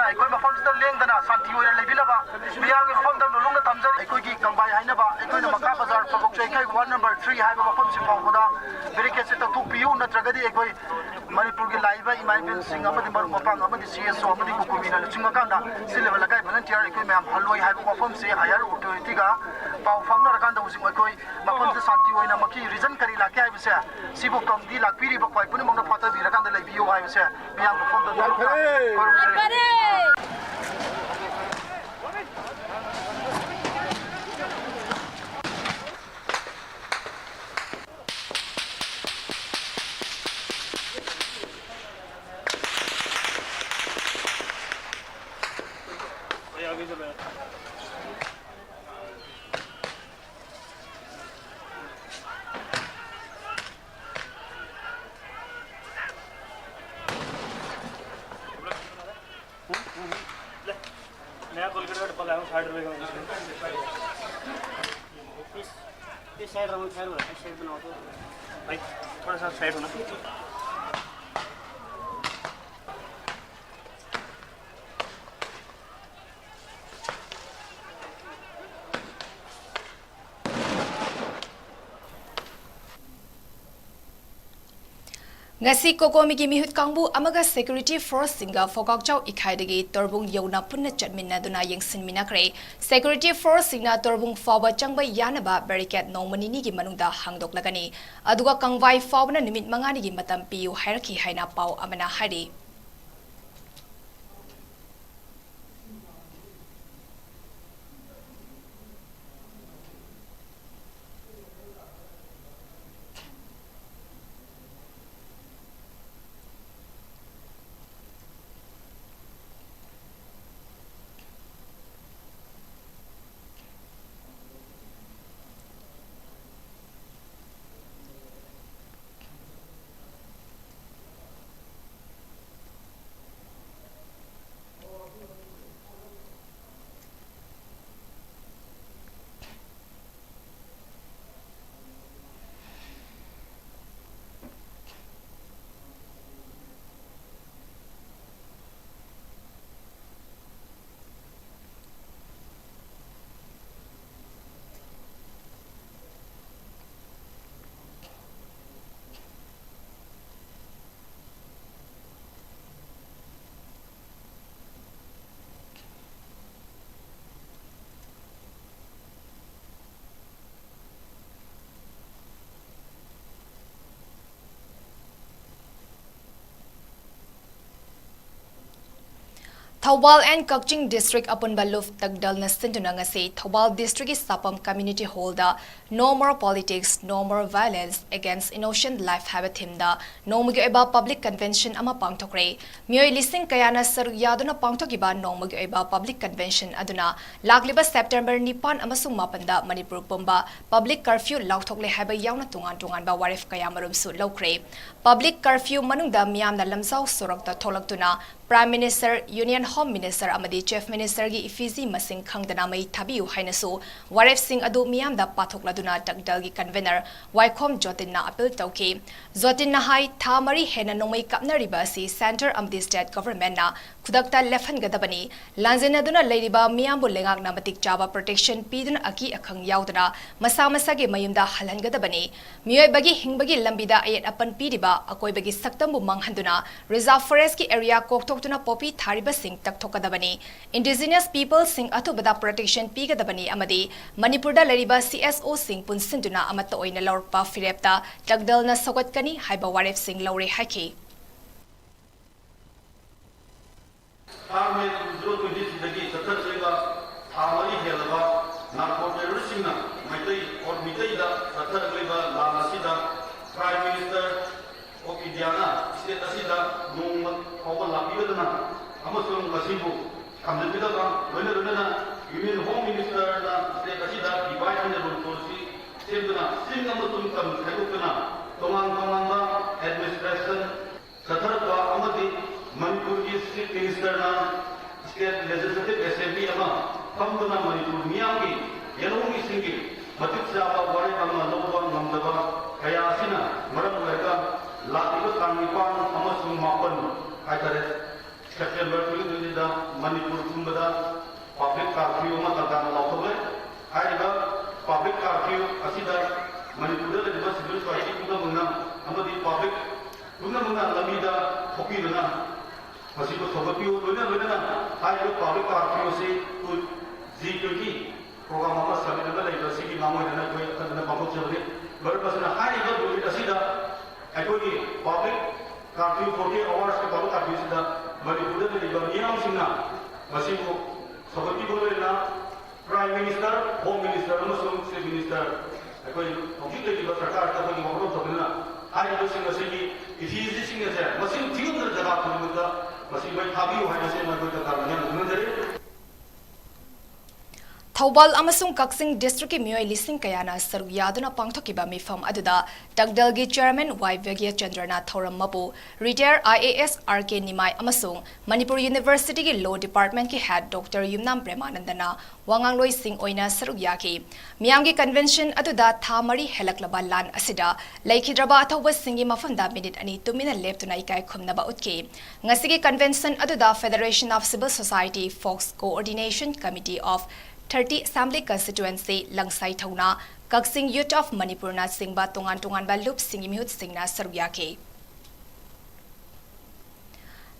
ꯑꯩꯈꯣꯏ ꯃꯐꯝꯁꯤꯗ ꯂꯦꯡꯗꯅ ꯁꯥꯟꯇꯤ ꯑꯣꯏꯅ ꯂꯩꯕꯤꯅꯕ ꯃꯤꯌꯥꯝꯒꯤ ꯃꯐꯝꯗ ꯅꯣꯂꯨꯛꯅ ꯊꯝꯖꯔꯤ꯫ ꯑꯩꯈꯣꯏꯒꯤ ꯀꯪꯕꯥꯏ ꯍꯥꯏꯅꯕ ꯑꯩꯈꯣꯏꯅ ꯃꯈꯥ ꯕꯖꯥꯔ ꯐꯥꯎꯕ ꯆꯩꯈꯩ ꯋꯥꯔꯗ ꯅꯝꯕꯔ ꯊ꯭ꯔꯤ ꯍꯥꯏꯕ ꯃꯐꯝꯁꯤ ꯐꯥꯎꯕꯗ ꯕꯦꯔꯤꯀꯦꯠꯁꯦ ꯇꯧꯊꯣꯛꯄꯤꯌꯨ, ꯅꯠꯇ꯭ꯔꯒꯗꯤ ꯑꯩꯈꯣꯏ ꯃꯅꯤꯄꯨꯔꯒꯤ ꯂꯥꯛꯏꯕ ꯏꯃꯥ ꯏꯕꯦꯜꯁꯤꯡ ꯑꯃꯗꯤ ꯃꯔꯨꯞ ꯃꯄꯥꯡ ꯑꯃꯗꯤ ꯁꯤ ꯑꯦꯁ ꯑꯣ ꯑꯃꯗꯤ ꯀꯨꯀꯨꯃꯤꯅ ꯂꯨꯆꯤꯡꯉꯀꯥꯟꯗ ꯁꯤꯜꯂꯤꯕ ꯂꯩꯀꯥꯏ ꯚꯣꯂꯟꯇꯤꯌꯔ ꯑꯩꯈꯣꯏ ꯃꯌꯥꯝ ꯍꯜꯂꯣꯏ ꯍꯥꯏꯕ ꯋꯥꯐꯝꯁꯦ ꯍꯥꯌꯔ ꯑꯣꯊꯣꯔꯤꯇꯤꯒ ꯄꯥꯎ ꯐꯥꯎꯅꯔꯀꯥꯟꯗ ꯍꯧꯖꯤꯛ ꯑꯩꯈꯣꯏ ꯃꯐꯝꯁꯤꯗ ꯁꯥꯟꯇꯤ ꯑꯣꯏꯅ ꯃꯈꯤ ꯔꯤꯖꯟ ꯀꯔꯤ ꯂꯥꯛꯀꯦ ꯍꯥꯏꯕꯁꯦ ꯁꯤꯕꯨ ꯀꯝꯗꯤ ꯂꯥꯛꯄꯤꯔꯤꯕ ꯈ꯭ꯋꯥꯏ ꯄꯨꯝꯅꯃꯛꯅ ꯐꯥꯊꯕꯤꯔꯀꯥꯟꯗ ꯂꯩꯕꯤꯌꯨ ꯍꯥꯏꯕꯁꯦ ꯃꯤꯌꯥꯝꯒꯤ ꯃꯐꯝꯗ ꯅꯣꯂꯨꯛꯅ ꯈꯨꯔꯨꯝꯖꯔꯤ꯫ नया कोलगेट का डब्बा लाया हूँ, साठ रुपए का। इस, इस साइड रहो, साइड रहो, इस साइड बनाओ तो। भाई, थोड़ा सा साइड होना। ꯉꯁꯤ ꯀꯣꯀꯣꯃꯤꯒꯤ ꯃꯤꯍꯨꯠ ꯀꯥꯡꯕꯨ ꯑꯃꯒ ꯁꯦꯀ꯭ꯌꯨꯔꯤꯇꯤ ꯐꯣꯔꯁꯁꯤꯡꯒ ꯐꯣꯀꯥꯛꯆꯥꯎ ꯏꯈꯥꯏꯗꯒꯤ ꯇꯣꯔꯕꯨꯡ ꯌꯧꯅ ꯄꯨꯟꯅ ꯆꯠꯃꯤꯟꯅꯗꯨꯅ ꯌꯦꯡꯁꯤꯟꯃꯤꯟꯅꯈ꯭ꯔꯦ꯫ ꯁꯦꯀ꯭ꯌꯨꯔꯤꯇꯤ ꯐꯣꯔꯁꯁꯤꯡꯅ ꯇꯣꯔꯕꯨꯡ ꯐꯥꯎꯕ ꯆꯪꯕ ꯌꯥꯅꯕ ꯕꯦꯔꯤꯀꯦꯠ ꯅꯣꯡꯃ ꯅꯤꯅꯤꯒꯤ ꯃꯅꯨꯡꯗ ꯍꯥꯡꯗꯣꯛꯂꯒꯅꯤ꯫ ꯑꯗꯨꯒ ꯀꯪꯕꯥꯏ ꯐꯥꯎꯕꯅ ꯅꯨꯃꯤꯠ ꯃꯉꯥꯅꯤꯒꯤ ꯃꯇꯝ ꯄꯤꯌꯨ ꯍꯥꯏꯔꯛꯈꯤ ꯍꯥꯏꯅ ꯄꯥꯎ ꯑꯃꯅ ꯍꯥꯏꯔꯤ꯫ ꯊꯧꯕꯥꯜ and ꯀꯛꯆꯤꯡ district ꯑꯄꯨꯟꯕ ꯂꯨꯞ ꯇꯛꯗꯜꯅ ꯁꯤꯟꯗꯨꯅ ꯉꯁꯤ Thoubal districtꯀꯤ ꯁꯥꯄꯝ community hallꯗ No More Politics, No More Violence Against Innocent Life ꯍꯥꯏꯕ themeꯗ ꯅꯣꯡꯃꯒꯤ ꯑꯣꯏꯕ public convention ꯑꯃ ꯄꯥꯡꯊꯣꯛꯈ꯭ꯔꯦ꯫ ꯃꯤꯑꯣꯏ ꯂꯤꯁꯤꯡ ꯀꯌꯥꯅ ꯁꯔꯨꯛ ꯌꯥꯗꯨꯅ ꯄꯥꯡꯊꯣꯛꯈꯤꯕ ꯅꯣꯡꯃꯒꯤ ꯑꯣꯏꯕ public convention ꯑꯗꯨꯅ ꯂꯥꯛꯂꯤꯕ September ꯅꯤꯄꯥꯟ ꯑꯃꯁꯨꯡ ꯃꯥꯄꯟꯗ ꯃꯅꯤꯄꯨꯔ ꯄꯨꯝꯕ public curfew ꯂꯥꯎꯊꯣꯛꯂꯦ ꯍꯥꯏꯕ ꯌꯥꯎꯅ ꯇꯣꯉꯥꯟ ꯇꯣꯉꯥꯟꯕ ꯋꯥꯔꯦꯞ ꯀꯌꯥꯃꯔꯨꯝꯁꯨ ꯂꯧꯈ꯭ꯔꯦ꯫ Public curfew ꯃꯅꯨꯡꯗ ꯃꯤꯌꯥꯝꯅ ꯂꯝꯖꯥꯎ ꯁꯣꯔꯣꯛꯇ ꯊꯣꯛꯂꯛꯇꯨꯅ Prime Minister, Union Home Minister ꯑꯃꯗꯤ Chief Ministerꯒꯤ effigy ꯃꯁꯤꯡ ꯈꯪꯗꯅ ꯃꯩ ꯊꯥꯕꯤꯌꯨ ꯍꯥꯏꯅꯁꯨ ꯋꯥꯔꯦꯞꯁꯤꯡ ꯑꯗꯨ ꯃꯤꯌꯥꯝꯗ ꯄꯥꯊꯣꯛꯂꯗꯨꯅ ꯇꯛꯗꯜꯒꯤ convener ꯋꯥꯏꯈꯣꯝ ꯖꯣꯇꯤꯟꯅ appeal ꯇꯧꯈꯤ꯫ ꯖꯣꯇꯤꯟꯅ ꯍꯥꯏ, ꯊꯥ ꯃꯔꯤ ꯍꯦꯟꯅ ꯅꯣꯡꯃꯩ ꯀꯥꯞꯅꯔꯤꯕ ꯑꯁꯤ centre ꯑꯃꯗꯤ state governmentꯅ ꯈꯨꯗꯛꯇ ꯂꯦꯞꯍꯟꯒꯗꯕꯅꯤ꯫ ꯂꯥꯟꯖꯦꯟꯅꯗꯨꯅ ꯂꯩꯔꯤꯕ ꯃꯤꯌꯥꯝꯕꯨ ꯂꯩꯉꯥꯛꯅ ꯃꯇꯤꯛ ꯆꯥꯕ protection ꯄꯤꯗꯨꯅ ꯑꯀꯤ ꯑꯈꯪ ꯌꯥꯎꯗꯅ ꯃꯁꯥ ꯃꯁꯥꯒꯤ ꯃꯌꯨꯝꯗ ꯍꯜꯍꯟꯒꯗꯕꯅꯤ꯫ ꯃꯤꯑꯣꯏꯕꯒꯤ ꯍꯤꯡꯕꯒꯤ ꯂꯝꯕꯤꯗ ꯑꯌꯦꯠ ꯑꯄꯟ ꯄꯤꯔꯤꯕ ꯑꯀꯣꯏꯕꯒꯤ ꯁꯛꯇꯝꯕꯨ ꯃꯥꯡꯍꯟꯗꯨꯅ reserve forestꯀꯤ area ꯀꯣꯛꯊꯣꯛꯇꯨꯅ poppy ꯊꯥꯔꯤꯕꯁꯤꯡ ꯇꯛꯊꯣꯛꯀꯗꯕꯅꯤ꯫ Indigenous peopleꯁꯤꯡ ꯑꯊꯨꯕꯗ protection ꯄꯤꯒꯗꯕꯅꯤ ꯑꯃꯗꯤ ꯃꯅꯤꯄꯨꯔꯗ ꯂꯩꯔꯤꯕ CSOꯁꯤꯡ ꯄꯨꯟꯁꯤꯟꯗꯨꯅ ꯑꯃꯠꯇ ꯑꯣꯏꯅ ꯂꯧꯔꯛꯄ ꯐꯤꯔꯦꯞꯇ ꯇꯛꯗꯜꯅ ꯁꯧꯒꯠꯀꯅꯤ ꯍꯥꯏꯕ ꯋꯥꯔꯦꯞꯁꯤꯡ ꯂꯧꯔꯦ ꯍꯥꯏꯈꯤ꯫ May two zero twenty-threeꯗꯒꯤ ꯆꯠꯊꯔꯛꯂꯤꯕ ꯊꯥ ꯃꯔꯤ ꯍꯦꯜꯂꯕ narco terroristꯁꯤꯡꯅ ꯃꯩꯇꯩ ꯑꯣꯔ ꯃꯤꯇꯩꯗ ꯆꯠꯊꯔꯛꯂꯤꯕ ꯂꯥꯟ ꯑꯁꯤꯗ Prime Minister of Indiaꯅ state ꯑꯁꯤꯗ ꯅꯣꯡꯃ ꯐꯥꯎꯕ ꯂꯥꯛꯄꯤꯒꯗꯅ ꯑꯃꯁꯨꯡ ꯃꯁꯤꯕꯨ ꯈꯥꯝꯖꯤꯟꯕꯤꯗꯕ, ꯂꯣꯏꯅ ꯂꯣꯏꯅꯅ Union Home Ministerꯅ state ꯑꯁꯤꯗ divide and rule policy ꯁꯦꯝꯗꯨꯅ ꯆꯤꯡ ꯑꯃꯁꯨꯡ ꯇꯝ ꯈꯥꯏꯗꯣꯛꯇꯨꯅ ꯇꯣꯉꯥꯟ ꯇꯣꯉꯥꯟꯕ administration ꯆꯠꯊꯔꯛꯄ ꯑꯃꯗꯤ ꯃꯅꯤꯄꯨꯔꯒꯤ Chief Ministerꯅ state legislative assembly ꯑꯃ ꯐꯝꯗꯨꯅ ꯃꯅꯤꯄꯨꯔ ꯃꯤꯌꯥꯝꯒꯤ ꯌꯦꯜꯍꯧꯃꯤꯁꯤꯡꯒꯤ ꯃꯇꯤꯛ ꯆꯥꯕ ꯋꯥꯔꯦꯞ ꯑꯃ ꯂꯧꯕ ꯉꯝꯗꯕ ꯀꯌꯥ ꯑꯁꯤꯅ ꯃꯔꯝ ꯑꯣꯏꯔꯒ ꯂꯥꯛꯂꯤꯕ ꯇꯥꯡ ꯅꯤꯄꯥꯟ ꯑꯃꯁꯨꯡ ꯃꯥꯄꯟ ꯍꯥꯏꯇꯥꯔꯦ, September twenty twentyꯗ ꯃꯅꯤꯄꯨꯔ ꯄꯨꯝꯕꯗ public curfew ꯑꯃ ꯇꯥꯟꯖꯥꯅ ꯂꯥꯎꯊꯣꯛꯂꯦ꯫ ꯍꯥꯏꯔꯤꯕ public curfew ꯑꯁꯤꯗ ꯃꯅꯤꯄꯨꯔꯗ ꯂꯩꯔꯤꯕ civil society ꯄꯨꯝꯅꯃꯛꯅ ꯑꯃꯗꯤ public ꯄꯨꯝꯅꯃꯛꯅ ꯂꯝꯕꯤꯗ ꯊꯣꯛꯄꯤꯗꯨꯅ ꯃꯁꯤꯕꯨ ꯁꯧꯒꯠꯄꯤꯌꯨ꯫ ꯂꯣꯏꯅ ꯂꯣꯏꯅꯅ ꯍꯥꯏꯔꯤꯕ public curfew ꯑꯁꯤ G twenty program ꯑꯃ summit ꯑꯃ ꯂꯩꯕ ꯑꯁꯤꯒꯤ ꯃꯥꯡꯑꯣꯏꯅꯅ ꯑꯩꯈꯣꯏ ꯑꯈꯟꯅꯅ ꯄꯥꯡꯊꯣꯛꯆꯕꯅꯤ꯫ ꯃꯔꯝ ꯑꯁꯤꯅ ꯍꯥꯏꯔꯤꯕ ꯅꯨꯃꯤꯠ ꯑꯁꯤꯗ ꯑꯩꯈꯣꯏꯒꯤ public curfew, forty hoursꯀꯤ public curfewꯁꯤꯗ ꯃꯅꯤꯄꯨꯔꯗ ꯂꯩꯔꯤꯕ ꯃꯤꯌꯥꯝꯁꯤꯡꯅ ꯃꯁꯤꯕꯨ ꯁꯧꯒꯠꯄꯤꯕ ꯂꯣꯏꯅꯅ Prime Minister, Home Minister ꯑꯃꯁꯨꯡ Chief Minister, ꯑꯩꯈꯣꯏ ꯍꯧꯖꯤꯛ ꯂꯩꯔꯤꯕ ꯁꯔꯀꯥꯔꯗ ꯑꯩꯈꯣꯏꯒꯤ ꯋꯥꯐꯝ ꯇꯧꯗꯨꯅ ꯍꯥꯏꯔꯤꯕꯁꯤꯡ ꯑꯁꯤꯒꯤ refugee ꯁꯤꯡ ꯑꯁꯦ ꯃꯁꯤꯡ ꯊꯤꯉꯝꯗꯅ ꯖꯒꯥ ꯈꯨꯗꯤꯡꯃꯛꯇ ꯃꯁꯤ ꯃꯩ ꯊꯥꯕꯤꯌꯨ ꯍꯥꯏꯕꯁꯤ ꯃꯈꯣꯏ ꯀꯔꯅ ꯅꯤꯡꯍꯟꯅꯖꯔꯤ꯫ ꯊꯧꯕꯥꯜ ꯑꯃꯁꯨꯡ ꯀꯛꯆꯤꯡ district ꯀꯤ ꯃꯤꯑꯣꯏ ꯂꯤꯁꯤꯡ ꯀꯌꯥꯅ ꯁꯔꯨꯛ ꯌꯥꯗꯨꯅ ꯄꯥꯡꯊꯣꯛꯈꯤꯕ ꯃꯤꯐꯝ ꯑꯗꯨꯗ ꯇꯛꯗꯜꯒꯤ chairman ꯋꯥꯏ ꯚꯥꯒ꯭ꯌꯆꯟꯗ꯭ꯔꯅ ꯊꯧꯔꯝ ꯃꯄꯨ, retired I A S R K ꯅꯤꯃꯥꯏ ꯑꯃꯁꯨꯡ ꯃꯅꯤꯄꯨꯔ University ꯒꯤ Law Department ꯀꯤ head Doctor ꯌꯨꯝꯅꯥꯝ ꯄ꯭ꯔꯦꯃꯥꯅꯟꯗꯅ ꯋꯥꯉꯥꯡꯂꯣꯏꯁꯤꯡ ꯑꯣꯏꯅ ꯁꯔꯨꯛ ꯌꯥꯈꯤ꯫ ꯃꯤꯌꯥꯝꯒꯤ convention ꯑꯗꯨꯗ ꯊꯥ ꯃꯔꯤ ꯍꯦꯜꯂꯛꯂꯕ ꯂꯥꯟ ꯑꯁꯤꯗ ꯂꯩꯈꯤꯗ꯭ꯔꯕ ꯑꯊꯧꯕꯁꯤꯡꯒꯤ ꯃꯐꯝꯗ minute ꯑꯅꯤ ꯇꯨꯃꯤꯟꯅ ꯂꯦꯞꯇꯨꯅ ꯏꯀꯥꯏ ꯈꯨꯝꯅꯕ ꯎꯠꯈꯤ꯫ ꯉꯁꯤꯒꯤ convention ꯑꯗꯨꯗ Federation of Civil Society Folks Coordination Committee of thirty Assembly Constituency, ꯂꯪꯁꯥꯏ ꯊꯧꯅꯥ, ꯀꯛꯆꯤꯡ Youth of Manipur ꯅꯆꯤꯡꯕ ꯇꯣꯉꯥꯟ ꯇꯣꯉꯥꯟꯕ ꯂꯨꯞꯁꯤꯡꯒꯤ ꯃꯤꯍꯨꯠꯁꯤꯡꯅ ꯁꯔꯨꯛ ꯌꯥꯈꯤ꯫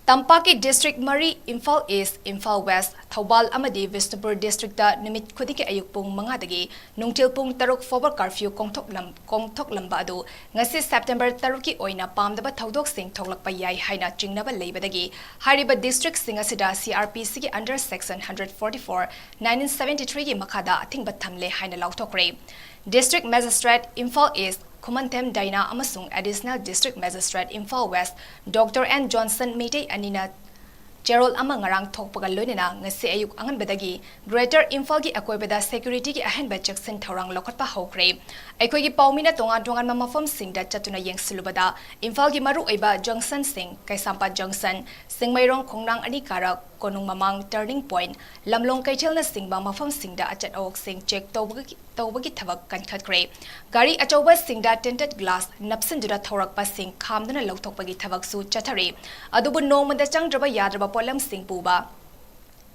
ꯇꯝꯄꯥꯛꯀꯤ district ꯃꯔꯤ, ꯏꯝꯐꯥꯜ East, ꯏꯝꯐꯥꯜ West, ꯊꯧꯕꯥꯜ ꯑꯃꯗꯤ ꯕꯤꯁꯅꯨꯄꯨꯔ district ꯇ ꯅꯨꯃꯤꯠ ꯈꯨꯗꯤꯡꯒꯤ ꯑꯌꯨꯛ ꯄꯨꯡ ꯃꯉꯥꯗꯒꯤ ꯅꯨꯡꯊꯤꯜ ꯄꯨꯡ ꯇꯔꯨꯛ ꯐꯥꯎꯕ curfew ꯀꯣꯡꯊꯣꯛꯂꯝ-, ꯀꯣꯡꯊꯣꯛꯂꯝꯕ ꯑꯗꯨ ꯉꯁꯤ September ꯇꯔꯨꯛꯀꯤ ꯑꯣꯏꯅ ꯄꯥꯝꯗꯕ ꯊꯧꯗꯣꯛꯁꯤꯡ ꯊꯣꯛꯂꯛꯄ ꯌꯥꯏ ꯍꯥꯏꯅ ꯆꯤꯡꯅꯕ ꯂꯩꯕꯗꯒꯤ ꯍꯥꯏꯔꯤꯕ district ꯁꯤꯡ ꯑꯁꯤꯗ C R P C ꯒꯤ under section hundred forty-four, nineteen seventy-three ꯒꯤ ꯃꯈꯥꯗ ꯑꯊꯤꯡꯕ ꯊꯝꯂꯦ ꯍꯥꯏꯅ ꯂꯥꯎꯊꯣꯛꯈ꯭ꯔꯦ꯫ District Magistrate ꯏꯝꯐꯥꯜ East ꯈꯨꯃꯟꯊꯦꯝ ꯗꯥꯏꯅꯥ ꯑꯃꯁꯨꯡ Additional District Magistrate Imphal West Doctor N Johnson Meitei ꯑꯅꯤꯅ ꯆꯦꯔꯣꯜ ꯑꯃ ꯉꯔꯥꯡ ꯊꯣꯛꯄꯒ ꯂꯣꯏꯅꯅ ꯉꯁꯤ ꯑꯌꯨꯛ ꯑꯉꯟꯕꯗꯒꯤ Greater ꯏꯝꯐꯥꯜꯒꯤ ꯑꯀꯣꯏꯕꯗ security ꯒꯤ ꯑꯍꯦꯟꯕ ꯆꯦꯛꯁꯤꯟ ꯊꯧꯔꯥꯡ ꯂꯧꯈꯠꯄ ꯍꯧꯈ꯭ꯔꯦ꯫ ꯑꯩꯈꯣꯏꯒꯤ ꯄꯥꯎꯃꯤꯅ ꯇꯣꯉꯥꯟ ꯇꯣꯉꯥꯟꯕ ꯃꯐꯝꯁꯤꯡꯗ ꯆꯠꯇꯨꯅ ꯌꯦꯡꯁꯤꯜꯂꯨꯕꯗ ꯏꯝꯐꯥꯜꯒꯤ ꯃꯔꯨꯑꯣꯏꯕ junction ꯁꯤꯡ, ꯀꯩꯁꯥꯝꯄꯥꯠ junction, ꯁꯤꯡꯃꯩꯔꯣꯡ ꯈꯣꯡꯅꯥꯡ ꯑꯅꯤ ꯀꯥꯔꯛ, ꯀꯣꯅꯨꯡ ꯃꯃꯥꯡ turning point, ꯂꯝꯂꯣꯡ ꯀꯩꯊꯦꯜꯅꯆꯤꯡꯕ ꯃꯐꯝꯁꯤꯡꯗ ꯑꯆꯠ ꯑꯋꯣꯛꯁꯤꯡ check ꯇꯧꯕꯒꯤ, ꯇꯧꯕꯒꯤ ꯊꯕꯛ ꯀꯟꯈꯠꯈ꯭ꯔꯦ꯫ ꯒꯥꯔꯤ ꯑꯆꯧꯕꯁꯤꯡꯗ tinted glass ꯅꯞꯁꯤꯟꯗꯨꯅ ꯊꯧꯔꯛꯄꯁꯤꯡ ꯈꯥꯝꯗꯨꯅ ꯂꯧꯊꯣꯛꯄꯒꯤ ꯊꯕꯛꯁꯨ ꯆꯠꯊꯔꯤ꯫ ꯑꯗꯨꯕꯨ ꯅꯣꯡꯃꯗ ꯆꯪꯗ꯭ꯔꯕ ꯌꯥꯗ꯭ꯔꯕ ꯄꯣꯠꯂꯝꯁꯤꯡ ꯄꯨꯕ,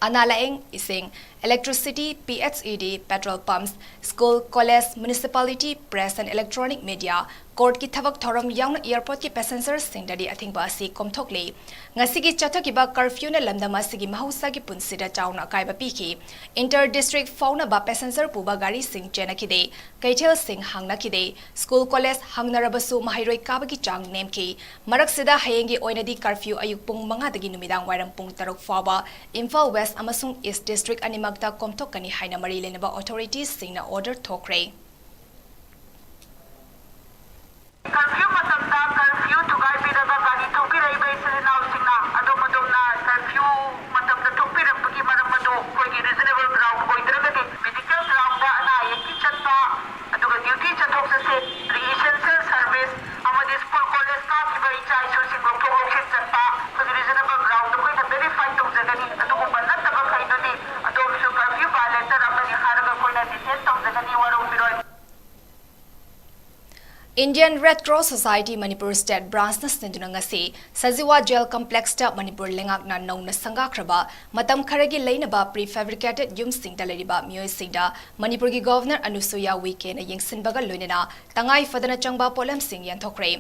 ꯑꯅꯥ ꯂꯥꯌꯦꯡ, ꯏꯁꯤꯡ, electricity, P H E D, petrol pumps, school, college, municipality, press and electronic media, Courtꯀꯤ ꯊꯕꯛ ꯊꯧꯔꯝ ꯌꯥꯎꯅ airportꯀꯤ passengerꯁꯤꯡꯗꯗꯤ ꯑꯊꯤꯡꯕ ꯑꯁꯤ ꯀꯣꯝꯊꯣꯛꯂꯤ꯫ ꯉꯁꯤꯒꯤ ꯆꯠꯊꯈꯤꯕ curfewꯅ ꯂꯝꯗꯝ ꯑꯁꯤꯒꯤ ꯃꯍꯧꯁꯥꯒꯤ ꯄꯨꯟꯁꯤꯗ ꯆꯥꯎꯅ ꯑꯀꯥꯏꯕ ꯄꯤꯈꯤ꯫ Inter district ꯐꯥꯎꯅꯕ passenger ꯄꯨꯕ ꯒꯥꯔꯤꯁꯤꯡ ꯆꯦꯟꯅꯈꯤꯗꯦ꯫ ꯀꯩꯊꯦꯜꯁꯤꯡ ꯍꯥꯡꯅꯈꯤꯗꯦ꯫ School college ꯍꯥꯡꯅꯔꯕꯁꯨ ꯃꯍꯩꯔꯣꯏ ꯀꯥꯕꯒꯤ ꯆꯥꯡ ꯅꯦꯝꯈꯤ꯫ ꯃꯔꯛꯁꯤꯗ ꯍꯌꯦꯡꯒꯤ ꯑꯣꯏꯅꯗꯤ curfew ꯑꯌꯨꯛ ꯄꯨꯡ ꯃꯉꯥꯗꯒꯤ ꯅꯨꯃꯤꯗꯥꯡ ꯋꯥꯏꯔꯝ ꯄꯨꯡ ꯇꯔꯨꯛ ꯐꯥꯎꯕ ꯏꯝꯐꯥꯜ West ꯑꯃꯁꯨꯡ East district ꯑꯅꯤꯃꯛꯇ ꯀꯣꯝꯊꯣꯛꯀꯅꯤ ꯍꯥꯏꯅ ꯃꯔꯤ ꯂꯩꯅꯕ authoritiesꯁꯤꯡꯅ order ꯊꯣꯛꯈ꯭ꯔꯦ꯫ Curfew ꯃꯇꯝꯗ curfew ꯊꯨꯒꯥꯏꯕꯤꯔꯒ ꯒꯥꯔꯤ ꯊꯧꯕꯤꯔꯛꯏꯕ ꯏꯆꯤꯜ ꯏꯅꯥꯎꯁꯤꯡꯅ ꯑꯗꯣꯝ ꯑꯗꯣꯝꯅ curfew ꯃꯇꯝꯗ ꯊꯣꯛꯄꯤꯔꯛꯄꯒꯤ ꯃꯔꯝ ꯑꯗꯨ ꯑꯩꯈꯣꯏꯒꯤ reasonable ground ꯑꯣꯏꯗ꯭ꯔꯒꯗꯤ medical groundꯗ ꯑꯅꯥ ꯑꯌꯦꯛꯀꯤ ꯆꯠꯄ, ꯑꯗꯨꯒ duty ꯆꯠꯊꯣꯛ ꯆꯠꯁꯤꯟ, essential service ꯑꯃꯗꯤ school college ꯀꯥꯈꯤꯕ ꯏꯆꯥ ꯏꯁꯨꯁꯤꯡ ꯂꯧꯊꯣꯛ ꯂꯧꯁꯤꯟ ꯆꯠꯄ ꯑꯩꯈꯣꯏꯒꯤ reasonable groundꯗ ꯑꯩꯈꯣꯏꯅ verify ꯇꯧꯖꯒꯅꯤ꯫ ꯑꯗꯨꯒꯨꯝꯕ ꯅꯠꯇꯕꯈꯩꯗꯨꯗꯤ ꯑꯗꯣꯝꯁꯨ curfew violator ꯑꯃꯅꯤ ꯍꯥꯏꯔꯒ ꯑꯩꯈꯣꯏꯅ detain ꯇꯧꯖꯒꯅꯤ, ꯋꯥꯔꯧꯕꯤꯔꯣꯏ꯫ Indian Red Cross Society Manipur State Branchꯅ ꯁꯤꯟꯗꯨꯅ ꯉꯁꯤ ꯁꯖꯤꯋꯥ Jail Complexꯇ ꯃꯅꯤꯄꯨꯔ ꯂꯩꯉꯥꯛꯅ ꯅꯧꯅ ꯁꯪꯒꯥꯈ꯭ꯔꯕ ꯃꯇꯝ ꯈꯔꯒꯤ ꯂꯩꯅꯕ prefabricated ꯌꯨꯝꯁꯤꯡꯗ ꯂꯩꯔꯤꯕ ꯃꯤꯑꯣꯏꯁꯤꯡꯗ ꯃꯅꯤꯄꯨꯔꯒꯤ Governor ꯑꯅꯨꯁꯨꯌꯥ ꯎꯏꯀꯦꯅ ꯌꯦꯡꯁꯤꯟꯕꯒ ꯂꯣꯏꯅꯅ ꯇꯉꯥꯏ ꯐꯗꯅ ꯆꯪꯕ ꯄꯣꯠꯂꯝꯁꯤꯡ ꯌꯦꯟꯊꯣꯛꯈ꯭ꯔꯦ꯫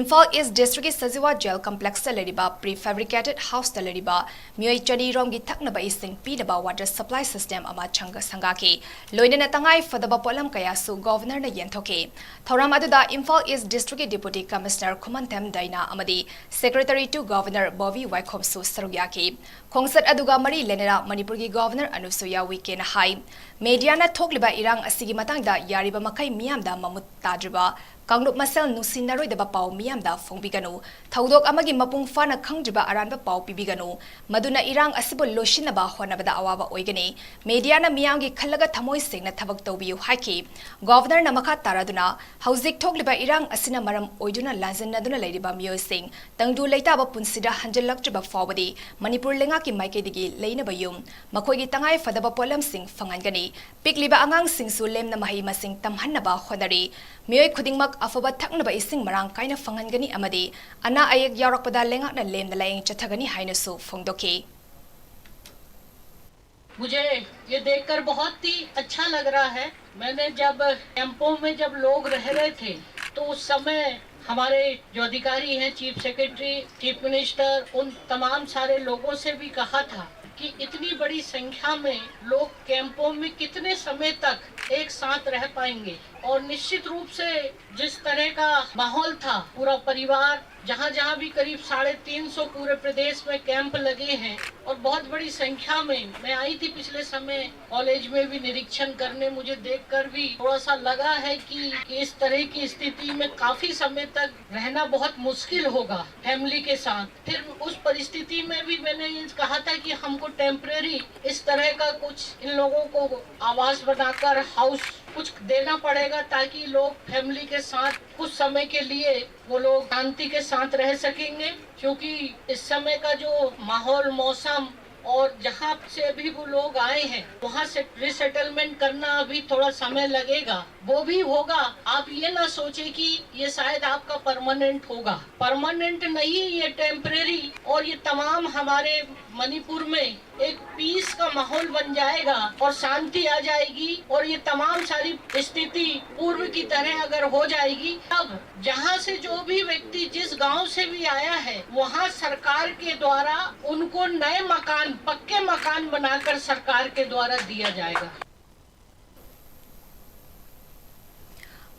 ꯏꯝꯐꯥꯜ East districtꯀꯤ ꯁꯖꯤꯋꯥ Jail Complexꯇ ꯂꯩꯔꯤꯕ prefabricated houseꯇ ꯂꯩꯔꯤꯕ ꯃꯤꯑꯣꯏ ꯆꯅꯤ ꯔꯣꯝꯒꯤ ꯊꯛꯅꯕ ꯏꯁꯤꯡ ꯄꯤꯅꯕ water supply system ꯑꯃ ꯁꯪꯒ-, ꯁꯪꯒꯥꯈꯤ꯫ ꯂꯣꯏꯅꯅ ꯇꯉꯥꯏ ꯐꯗꯕ ꯄꯣꯠꯂꯝ ꯀꯌꯥꯁꯨ Governorꯅ ꯌꯦꯟꯊꯣꯛꯈꯤ꯫ ꯊꯧꯔꯝ ꯑꯗꯨꯗ ꯏꯝꯐꯥꯜ East districtꯀꯤ Deputy Commissioner ꯈꯨꯃꯟꯊꯦꯝ ꯗꯥꯏꯅꯥ ꯑꯃꯗꯤ Secretary to Governor ꯕꯣꯕꯤ ꯋꯥꯏꯈꯣꯝꯁꯨ ꯁꯔꯨꯛ ꯌꯥꯈꯤ꯫ ꯈꯣꯡꯆꯠ ꯑꯗꯨꯒ ꯃꯔꯤ ꯂꯩꯅꯅ ꯃꯅꯤꯄꯨꯔꯒꯤ Governor ꯑꯅꯨꯁꯨꯌꯥ ꯎꯏꯀꯦꯅ ꯍꯥꯏ, mediaꯅ ꯊꯣꯛꯂꯤꯕ ꯏꯔꯥꯡ ꯑꯁꯤꯒꯤ ꯃꯇꯥꯡꯗ ꯌꯥꯔꯤꯕ ꯃꯈꯩ ꯃꯤꯌꯥꯝꯗ ꯃꯃꯨꯠ ꯇꯥꯗ꯭ꯔꯤꯕ ꯀꯥꯡꯂꯨꯞ ꯃꯁꯦꯜ ꯅꯨꯡꯁꯤꯅꯔꯣꯏꯗꯕ ꯄꯥꯎ ꯃꯤꯌꯥꯝꯗ ꯐꯣꯡꯕꯤꯒꯅꯨ꯫ ꯊꯧꯗꯣꯛ ꯑꯃꯒꯤ ꯃꯄꯨꯡ ꯐꯥꯅ ꯈꯪꯗ꯭ꯔꯤꯕ ꯑꯔꯥꯟꯕ ꯄꯥꯎ ꯄꯤꯕꯤꯒꯅꯨ꯫ ꯃꯗꯨꯅ ꯏꯔꯥꯡ ꯑꯁꯤꯕꯨ ꯂꯣꯏꯁꯤꯟꯅꯕ ꯍꯣꯠꯅꯕꯗ ꯑꯋꯥꯕ ꯑꯣꯏꯒꯅꯤ꯫ Mediaꯅ ꯃꯤꯌꯥꯝꯒꯤ ꯈꯜꯂꯒ ꯊꯃꯣꯏ ꯁꯦꯡꯅ ꯊꯕꯛ ꯇꯧꯕꯤꯌꯨ ꯍꯥꯏꯈꯤ꯫ Governorꯅ ꯃꯈꯥ ꯇꯥꯔꯗꯨꯅ, ꯍꯧꯖꯤꯛ ꯊꯣꯛꯂꯤꯕ ꯏꯔꯥꯡ ꯑꯁꯤꯅ ꯃꯔꯝ ꯑꯣꯏꯗꯨꯅ ꯂꯥꯟꯖꯟꯅꯗꯨꯅ ꯂꯩꯔꯤꯕ ꯃꯤꯑꯣꯏꯁꯤꯡ ꯇꯪꯗꯨ ꯂꯩꯇꯥꯕ ꯄꯨꯟꯁꯤꯗ ꯍꯟꯖꯤꯜꯂꯛꯇ꯭ꯔꯤꯕ ꯐꯥꯎꯕꯗꯤ ꯃꯅꯤꯄꯨꯔ ꯂꯩꯉꯥꯛꯀꯤ ꯃꯥꯏꯀꯩꯗꯒꯤ ꯂꯩꯅꯕ ꯌꯨꯝ, ꯃꯈꯣꯏꯒꯤ ꯇꯉꯥꯏ ꯐꯗꯕ ꯄꯣꯠꯂꯝꯁꯤꯡ ꯐꯪꯍꯟꯒꯅꯤ꯫ ꯄꯤꯛꯂꯤꯕ ꯑꯉꯥꯡꯁꯤꯡꯁꯨ ꯂꯦꯝꯅ ꯃꯍꯩ ꯃꯁꯤꯡ ꯇꯝꯍꯟꯅꯕ ꯍꯣꯠꯅꯔꯤ꯫ ꯃꯤꯑꯣꯏ ꯈꯨꯗꯤꯡꯃꯛ ꯑꯐꯕ ꯊꯛꯅꯕ ꯏꯁꯤꯡ ꯃꯔꯥꯡ ꯀꯥꯏꯅ ꯐꯪꯍꯟꯒꯅꯤ ꯑꯃꯗꯤ ꯑꯅꯥ ꯑꯌꯦꯛ ꯌꯥꯎꯔꯛꯄꯗ ꯂꯩꯉꯥꯛꯅ ꯂꯦꯝꯅ ꯂꯥꯌꯦꯡ ꯆꯠꯊꯒꯅꯤ ꯍꯥꯏꯅꯁꯨ ꯐꯣꯡꯗꯣꯛꯈꯤ꯫ मुझे ये देखकर बहुत ही अच्छा लग रहा है। मैंने जब कैंपों में जब लोग रह रहे थे, तो उस समय हमारे जो अधिकारी हैं, चीफ सेक्रेटरी, चीफ मिनिस्टर, उन तमाम सारे लोगों से भी कहा था कि इतनी बड़ी संख्या में लोग कैंपों में कितने समय तक एक साथ रह पाएंगे। और निश्चित रूप से जिस तरह का माहौल था, पूरा परिवार जहाँ जहाँ भी करीब साढ़े तीन सौ पूरे प्रदेश में कैंप लगे हैं और बहुत बड़ी संख्या में मैं आई थी पिछले समय कॉलेज में भी निरीक्षण करने। मुझे देखकर भी थोड़ा सा लगा है कि इस तरह की स्थिति में काफी समय तक रहना बहुत मुश्किल होगा फैमिली के साथ। फिर उस परिस्थिति में भी मैंने ये कहा था कि हमको टेम्परेरी इस तरह का कुछ इन लोगों को आवास बनाकर हाउस कुछ देना पड़ेगा, ताकि लोग फैमिली के साथ कुछ समय के लिए वो लोग शांति के साथ रह सकेंगे, क्योंकि इस समय का जो माहौल, मौसम और जहाँ से भी वो लोग आए हैं, वहाँ से रिसेटलमेंट करना अभी थोड़ा समय लगेगा। वो भी होगा। आप ये ना सोचें कि ये शायद आपका परमानेंट होगा। परमानेंट नहीं, ये टेम्परेरी। और ये तमाम हमारे मणिपुर में एक पीस का माहौल बन जाएगा और शांति आ जाएगी और ये तमाम सारी स्थिति पूर्व की तरह अगर हो जाएगी, तब जहाँ से जो भी व्यक्ति जिस गांव से भी आया है, वहाँ सरकार के द्वारा उनको नए मकान, पक्के मकान बनाकर सरकार के द्वारा दिया जाएगा।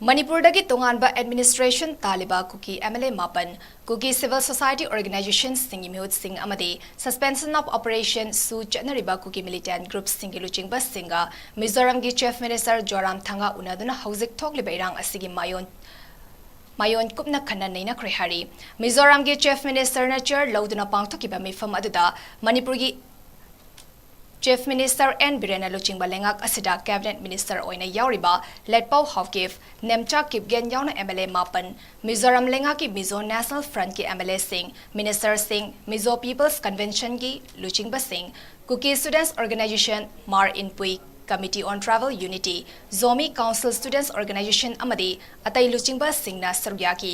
ꯃꯅꯤꯄꯨꯔꯗꯒꯤ ꯇꯣꯉꯥꯟꯕ ꯑꯦꯗꯃꯤꯅꯤꯁꯇ꯭ꯔꯦꯁꯟ ꯇꯥꯜꯂꯤꯕ ꯀꯨꯀꯤ ꯑꯦꯝ ꯑꯦꯜ ꯑꯦ ꯃꯥꯄꯟ, ꯀꯨꯀꯤ ꯁꯤꯚꯤꯜ ꯁꯣꯁꯥꯏꯇꯤ ꯑꯣꯔꯒꯅꯥꯏꯖꯦꯁꯟꯁꯤꯡꯒꯤ ꯃꯤꯍꯨꯠꯁꯤꯡ ꯑꯃꯗꯤ ꯁꯁꯄꯦꯟꯁꯟ ꯑꯣꯐ ꯑꯣꯄꯔꯦꯁꯟ ꯁꯨ ꯆꯠꯅꯔꯤꯕ ꯀꯨꯀꯤ ꯃꯤꯂꯤꯇꯦꯟ ꯒ꯭ꯔꯨꯞꯁꯤꯡꯒꯤ ꯂꯨꯆꯤꯡꯕꯁꯤꯡꯒ ꯃꯤꯖꯣꯔꯥꯝꯒꯤ ꯆꯤꯐ ꯃꯤꯅꯤꯁꯇꯔ ꯖꯣꯔꯥꯝ ꯊꯪꯒꯥ ꯎꯅꯗꯨꯅ ꯍꯧꯖꯤꯛ ꯊꯣꯛꯂꯤꯕ ꯏꯔꯥꯡ ꯑꯁꯤꯒꯤ ꯃꯥꯌꯣꯟ ꯃꯥꯌꯣꯟ ꯀꯨꯞꯅ ꯈꯟꯅ ꯅꯩꯅꯈ꯭ꯔꯦ ꯍꯥꯏꯔꯤ꯫ ꯃꯤꯖꯣꯔꯥꯝꯒꯤ ꯆꯤꯐ ꯃꯤꯅꯤꯁꯇꯔꯅ ꯆꯤꯌꯔ ꯂꯧꯗꯨꯅ ꯄꯥꯡꯊꯣꯛꯈꯤꯕ ꯃꯤꯐꯝ ꯑꯗꯨꯗ ꯃꯅꯤꯄꯨꯔꯒꯤ ꯆꯤꯐ ꯃꯤꯅꯤꯁꯇꯔ ꯑꯦꯟ ꯕꯤꯔꯦꯟꯅ ꯂꯨꯆꯤꯡꯕ ꯂꯩꯉꯥꯛ ꯑꯁꯤꯗ ꯀꯦꯕꯤꯅꯦꯠ ꯃꯤꯅꯤꯁꯇꯔ ꯑꯣꯏꯅ ꯌꯥꯎꯔꯤꯕ ꯂꯦꯠꯄꯥꯎ ꯍꯥꯎꯀꯤꯞ, ꯅꯦꯝꯆꯥ ꯀꯤꯞꯒꯦꯟ ꯌꯥꯎꯅ ꯑꯦꯝ ꯑꯦꯜ ꯑꯦ ꯃꯥꯄꯟ, ꯃꯤꯖꯣꯔꯥꯝ ꯂꯩꯉꯥꯛꯀꯤ ꯃꯤꯖꯣ ꯅꯦꯁꯅꯦꯜ ꯐ꯭ꯔꯟꯠꯀꯤ ꯑꯦꯝ ꯑꯦꯜ ꯑꯦꯁꯤꯡ, ꯃꯤꯅꯤꯁꯇꯔꯁꯤꯡ, ꯃꯤꯖꯣ ꯄꯤꯄꯜꯁ ꯀꯟꯚꯦꯟꯁꯟꯒꯤ ꯂꯨꯆꯤꯡꯕꯁꯤꯡ, Kuki students organisation, Hmar Inpui, Committee on Tribal Unity, Zomi Council Students Organization ꯑꯃꯗꯤ ꯑꯇꯩ ꯂꯨꯆꯤꯡꯕꯁꯤꯡꯅ ꯁꯔꯨꯛ ꯌꯥꯈꯤ꯫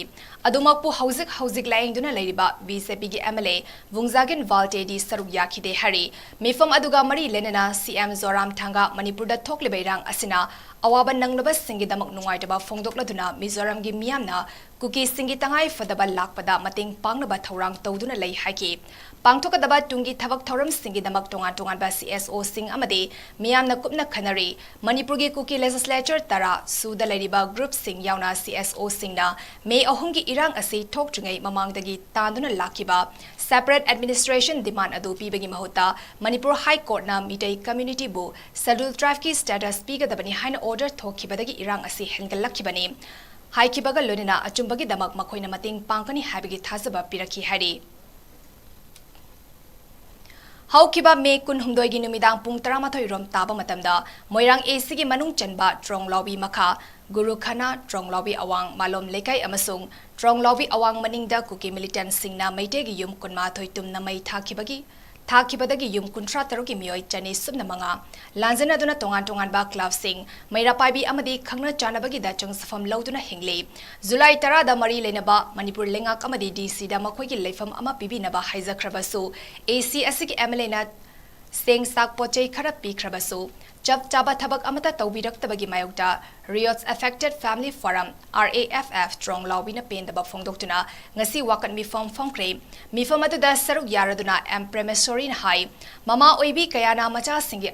ꯑꯗꯨꯃꯛꯄꯨ ꯍꯧꯖꯤꯛ ꯍꯧꯖꯤꯛ ꯂꯥꯌꯦꯡꯗꯨꯅ ꯂꯩꯔꯤꯕ BJPꯒꯤ MLA ꯚꯨꯡꯖꯥꯒꯤꯟ ꯚꯥꯜꯇꯦꯗꯤ ꯁꯔꯨꯛ ꯌꯥꯈꯤꯗꯦ ꯍꯥꯏꯔꯤ꯫ ꯃꯤꯐꯝ ꯑꯗꯨꯒ ꯃꯔꯤ ꯂꯩꯅꯅ CM ꯖꯣꯔꯥꯝꯊꯥꯡꯒ ꯃꯅꯤꯄꯨꯔꯗ ꯊꯣꯛꯂꯤꯕ ꯏꯔꯥꯡ ꯑꯁꯤꯅ ꯑꯋꯥꯕ ꯅꯪꯂꯕꯁꯤꯡꯒꯤꯗꯃꯛ ꯅꯨꯡꯉꯥꯏꯇꯕ ꯐꯣꯡꯗꯣꯛꯂꯗꯨꯅ ꯃꯤꯖꯣꯔꯥꯝꯒꯤ ꯃꯤꯌꯥꯝꯅ ꯀꯨꯀꯤꯁꯤꯡꯒꯤ ꯇꯉꯥꯏ ꯐꯗꯕ ꯂꯥꯛꯄꯗ ꯃꯇꯦꯡ ꯄꯥꯡꯅꯕ ꯊꯧꯔꯥꯡ ꯇꯧꯗꯨꯅ ꯂꯩ ꯍꯥꯏꯈꯤ꯫ ꯄꯥꯡꯊꯣꯛꯀꯗꯕ ꯇꯨꯡꯒꯤ ꯊꯕꯛ ꯊꯧꯔꯝꯁꯤꯡꯒꯤꯗꯃꯛ ꯇꯣꯉꯥꯟ ꯇꯣꯉꯥꯟꯕ CSOꯁꯤꯡ ꯑꯃꯗꯤ ꯃꯤꯌꯥꯝꯅ ꯀꯨꯞꯅ ꯈꯟꯅꯔꯤ꯫ ꯃꯅꯤꯄꯨꯔꯒꯤ ꯀꯨꯀꯤ legislature ꯇꯔꯥ ꯁꯨꯗ ꯂꯩꯔꯤꯕ groupꯁꯤꯡ ꯌꯥꯎꯅ CSOꯁꯤꯡꯅ ꯃꯦ ꯑꯍꯨꯝꯒꯤ ꯏꯔꯥꯡ ꯑꯁꯤ ꯊꯣꯛꯇ꯭ꯔꯤꯉꯩ ꯃꯃꯥꯡꯗꯒꯤ ꯇꯥꯟꯗꯨꯅ ꯂꯥꯛꯈꯤꯕ separate administration demand ꯑꯗꯨ ꯄꯤꯕꯒꯤ ꯃꯍꯨꯠꯇ Manipur High Courtꯅ Meitei communityꯕꯨ Scheduled Tribeꯀꯤ status ꯄꯤꯒꯗꯕꯅꯤ ꯍꯥꯏꯅ order ꯊꯣꯛꯈꯤꯕꯗꯒꯤ ꯏꯔꯥꯡ ꯑꯁꯤ ꯍꯦꯟꯒꯠꯂꯛꯈꯤꯕꯅꯤ꯫ ꯍꯥꯏꯈꯤꯕꯒ ꯂꯣꯏꯅꯅ ꯑꯆꯨꯝꯕꯒꯤꯗꯃꯛ ꯃꯈꯣꯏꯅ ꯃꯇꯦꯡ ꯄꯥꯡꯒꯅꯤ ꯍꯥꯏꯕꯒꯤ ꯊꯥꯖꯕ ꯄꯤꯔꯛꯈꯤ ꯍꯥꯏꯔꯤ꯫ ꯍꯧꯈꯤꯕ ꯃꯦ ꯀꯨꯟꯍꯨꯝꯗꯣꯏꯒꯤ ꯅꯨꯃꯤꯗꯥꯡ ꯄꯨꯡ ꯇꯔꯥꯃꯥꯊꯣꯏ ꯔꯣꯝ ꯇꯥꯕ ꯃꯇꯝꯗ ꯃꯣꯏꯔꯥꯡ ACꯒꯤ ꯃꯅꯨꯡ ꯆꯟꯕ ꯇ꯭ꯔꯣꯡꯂꯥꯎꯕꯤ ꯃꯈꯥ, ꯒꯨꯔꯨꯈꯅꯥ, ꯇ꯭ꯔꯣꯡꯂꯥꯎꯕꯤ ꯑꯋꯥꯡ, ꯃꯥꯂꯣꯝ ꯂꯩꯀꯥꯏ ꯑꯃꯁꯨꯡ ꯇ꯭ꯔꯣꯡꯂꯥꯎꯕꯤ ꯑꯋꯥꯡ ꯃꯅꯤꯡꯗ ꯀꯨꯀꯤ militantꯁꯤꯡꯅ ꯃꯩꯇꯩꯒꯤ ꯌꯨꯝ ꯀꯨꯟꯃꯥꯊꯣꯏ ꯇꯨꯝꯅ ꯃꯩ ꯊꯥꯈꯤꯕꯒꯤ ꯊꯥꯈꯤꯕꯗꯒꯤ ꯌꯨꯝ ꯀꯨꯟꯊ꯭ꯔꯥ ꯇꯔꯨꯛꯀꯤ ꯃꯤꯑꯣꯏ ꯆꯅꯤ ꯁꯨꯞꯅ ꯃꯉꯥ ꯂꯥꯟꯖꯦꯟꯅꯗꯨꯅ ꯇꯣꯉꯥꯟ ꯇꯣꯉꯥꯟꯕ clubꯁꯤꯡ, ꯃꯩꯔꯥ ꯄꯥꯏꯕꯤ ꯑꯃꯗꯤ ꯈꯪꯅ ꯆꯥꯟꯅꯕꯒꯤꯗ ꯆꯪꯖꯐꯝ ꯂꯧꯗꯨꯅ ꯍꯤꯡꯂꯤ꯫ ꯖꯨꯂꯥꯏ ꯇꯔꯥꯗ ꯃꯔꯤ ꯂꯩꯅꯕ ꯃꯅꯤꯄꯨꯔ ꯂꯩꯉꯥꯛ ꯑꯃꯗꯤ DCꯗ ꯃꯈꯣꯏꯒꯤ ꯂꯩꯐꯝ ꯑꯃ ꯄꯤꯕꯤꯅꯕ ꯍꯥꯏꯖꯈ꯭ꯔꯕꯁꯨ, AC ꯑꯁꯤꯒꯤ MLAꯅ ꯁꯦꯡ ꯁꯥꯛ ꯄꯣꯠ ꯆꯩ ꯈꯔ ꯄꯤꯈ꯭ꯔꯕꯁꯨ, ꯆꯞ ꯆꯥꯕ ꯊꯕꯛ ꯑꯃꯠꯇ ꯇꯧꯕꯤꯔꯛꯇꯕꯒꯤ ꯃꯥꯌꯣꯛꯇ Riots Affected Family Forum, RAFF, ꯇ꯭ꯔꯣꯡꯂꯥꯎꯕꯤꯅ ꯄꯦꯟꯗꯕ ꯐꯣꯡꯗꯣꯛꯇꯨꯅ ꯉꯁꯤ ꯋꯥꯀꯠ ꯃꯤꯐꯝ ꯐꯝꯈ꯭ꯔꯦ꯫ ꯃꯤꯐꯝ ꯑꯗꯨꯗ ꯁꯔꯨꯛ ꯌꯥꯔꯗꯨꯅ M ꯄ꯭ꯔꯦꯃꯦꯁꯣꯔꯤꯅ ꯍꯥꯏ, ꯃꯃꯥ ꯑꯣꯏꯕꯤ ꯀꯌꯥꯅ ꯃꯆꯥꯁꯤꯡꯒꯤ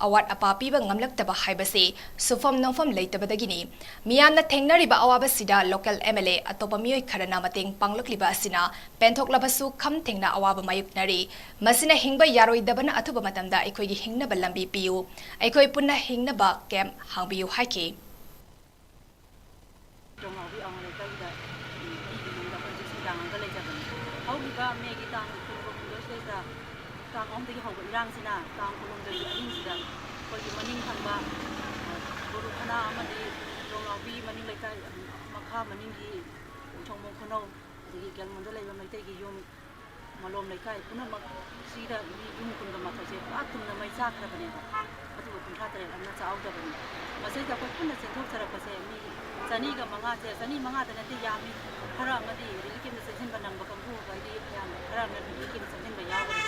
ꯑꯋꯥꯠ ꯑꯄꯥ ꯄꯤꯕ ꯉꯝꯂꯛꯇꯕ ꯍꯥꯏꯕꯁꯤ ꯁꯨꯐꯝ ꯅꯣꯝꯐꯝ ꯂꯩꯇꯕꯗꯒꯤꯅꯤ꯫ ꯃꯤꯌꯥꯝꯅ ꯊꯦꯡꯅꯔꯤꯕ ꯑꯋꯥꯕꯁꯤꯗ local MLA ꯑꯇꯣꯞꯄ ꯃꯤꯑꯣꯏ ꯈꯔꯅ ꯃꯇꯦꯡ ꯄꯥꯡꯂꯛꯂꯤꯕ ꯑꯁꯤꯅ ꯄꯦꯟꯊꯣꯛꯂꯕꯁꯨ ꯈꯝ ꯊꯦꯡꯅ ꯑꯋꯥꯕ ꯃꯥꯌꯣꯛꯅꯔꯤ꯫ ꯃꯁꯤꯅ ꯍꯤꯡꯕ ꯌꯥꯔꯣꯏꯗꯕꯅ ꯑꯊꯨꯕ ꯃꯇꯝꯗ ꯑꯩꯈꯣꯏꯒꯤ ꯍꯤꯡꯅꯕ ꯂꯝꯕꯤ ꯄꯤꯌꯨ꯫ ꯑꯩꯈꯣꯏ ꯄꯨꯟꯅ ꯍꯤꯡꯅꯕ camp ꯍꯥꯡꯕꯤꯌꯨ ꯍꯥꯏꯈꯤ꯫ ꯇ꯭ꯔꯣꯡꯂꯥꯎꯕꯤ ꯑꯋꯥꯡ ꯂꯩꯀꯥꯏꯗ, ꯎꯝ, ꯃꯤꯒꯤ ꯌꯨꯝꯗ ꯑꯩꯈꯣꯏ ꯆꯦꯛꯁꯤꯟ ꯂꯥꯡꯉꯒ ꯂꯩꯖꯕꯅꯤ꯫ ꯍꯧꯈꯤꯕ ꯃꯦꯒꯤ ꯇꯥꯡ ꯀꯨꯟꯍꯨꯝꯗꯣꯏꯁꯤꯗꯩꯗ, ꯇꯥꯡ ꯑꯍꯨꯝꯗꯒꯤ ꯍꯧꯕ ꯏꯔꯥꯡꯁꯤꯅ ꯇꯥꯡ ꯀꯨꯟꯍꯨꯝꯗꯣꯏꯒꯤ ꯑꯍꯤꯡꯁꯤꯗ ꯑꯩꯈꯣꯏꯒꯤ ꯃꯅꯤꯡ ꯊꯪꯕ, ꯑ, ꯒꯨꯔꯨ ꯈꯅꯥ ꯑꯃꯗꯤ ꯇ꯭ꯔꯣꯡꯂꯥꯎꯕꯤ ꯃꯅꯤꯡ ꯂꯩꯀꯥꯏ, ꯃꯈꯥ ꯃꯅꯤꯡꯒꯤ ꯁꯣꯡꯕꯣꯡ ꯈꯨꯅꯧ, ꯑꯗꯒꯤ ꯒꯦꯜꯃꯨꯡꯗ ꯂꯩꯕ ꯃꯩꯇꯩꯒꯤ ꯌꯨꯝ, ꯃꯂꯣꯝ ꯂꯩꯀꯥꯏ ꯄꯨꯝꯅꯃꯛ ꯁꯤꯗ ꯃꯤ ꯌꯨꯝ ꯀꯨꯟꯒ ꯃꯥꯊꯣꯏꯁꯦ ꯄꯨꯔꯥ ꯇꯨꯝꯅ ꯃꯩ ꯆꯥꯛꯈ꯭ꯔꯕꯅꯦꯕ꯫ ꯑꯗꯨꯕꯨ ꯀꯨꯟꯊ꯭ꯔꯥ ꯇꯔꯦꯠ ꯑꯃ ꯆꯥꯍꯧꯗꯕꯅꯤ꯫ ꯃꯁꯤꯗ ꯑꯩꯈꯣꯏ ꯄꯨꯟꯅ ꯆꯦꯟꯊꯣꯛꯆꯔꯛꯄꯁꯦ ꯃꯤ ꯆꯅꯤꯒ ꯃꯉꯥꯁꯦ, ꯆꯅꯤ ꯃꯉꯥꯗ ꯅꯠꯇꯦ, ꯌꯥꯝꯃꯤ꯫ ꯈꯔ ꯑꯃꯗꯤ ꯔꯤꯂꯤꯐ ꯀꯦꯝꯞꯇ ꯆꯦꯟꯁꯤꯟꯕ ꯅꯪꯕ ꯀꯥꯡꯕꯨ ꯍꯥꯏꯗꯤ ꯌꯥꯝ ꯈꯔ ꯑꯃꯅ ꯔꯤꯂꯤꯐ ꯀꯦꯝꯞꯇ ꯆꯦꯟꯁꯤꯟꯕ ꯌꯥꯎꯈ꯭ꯔꯦ꯫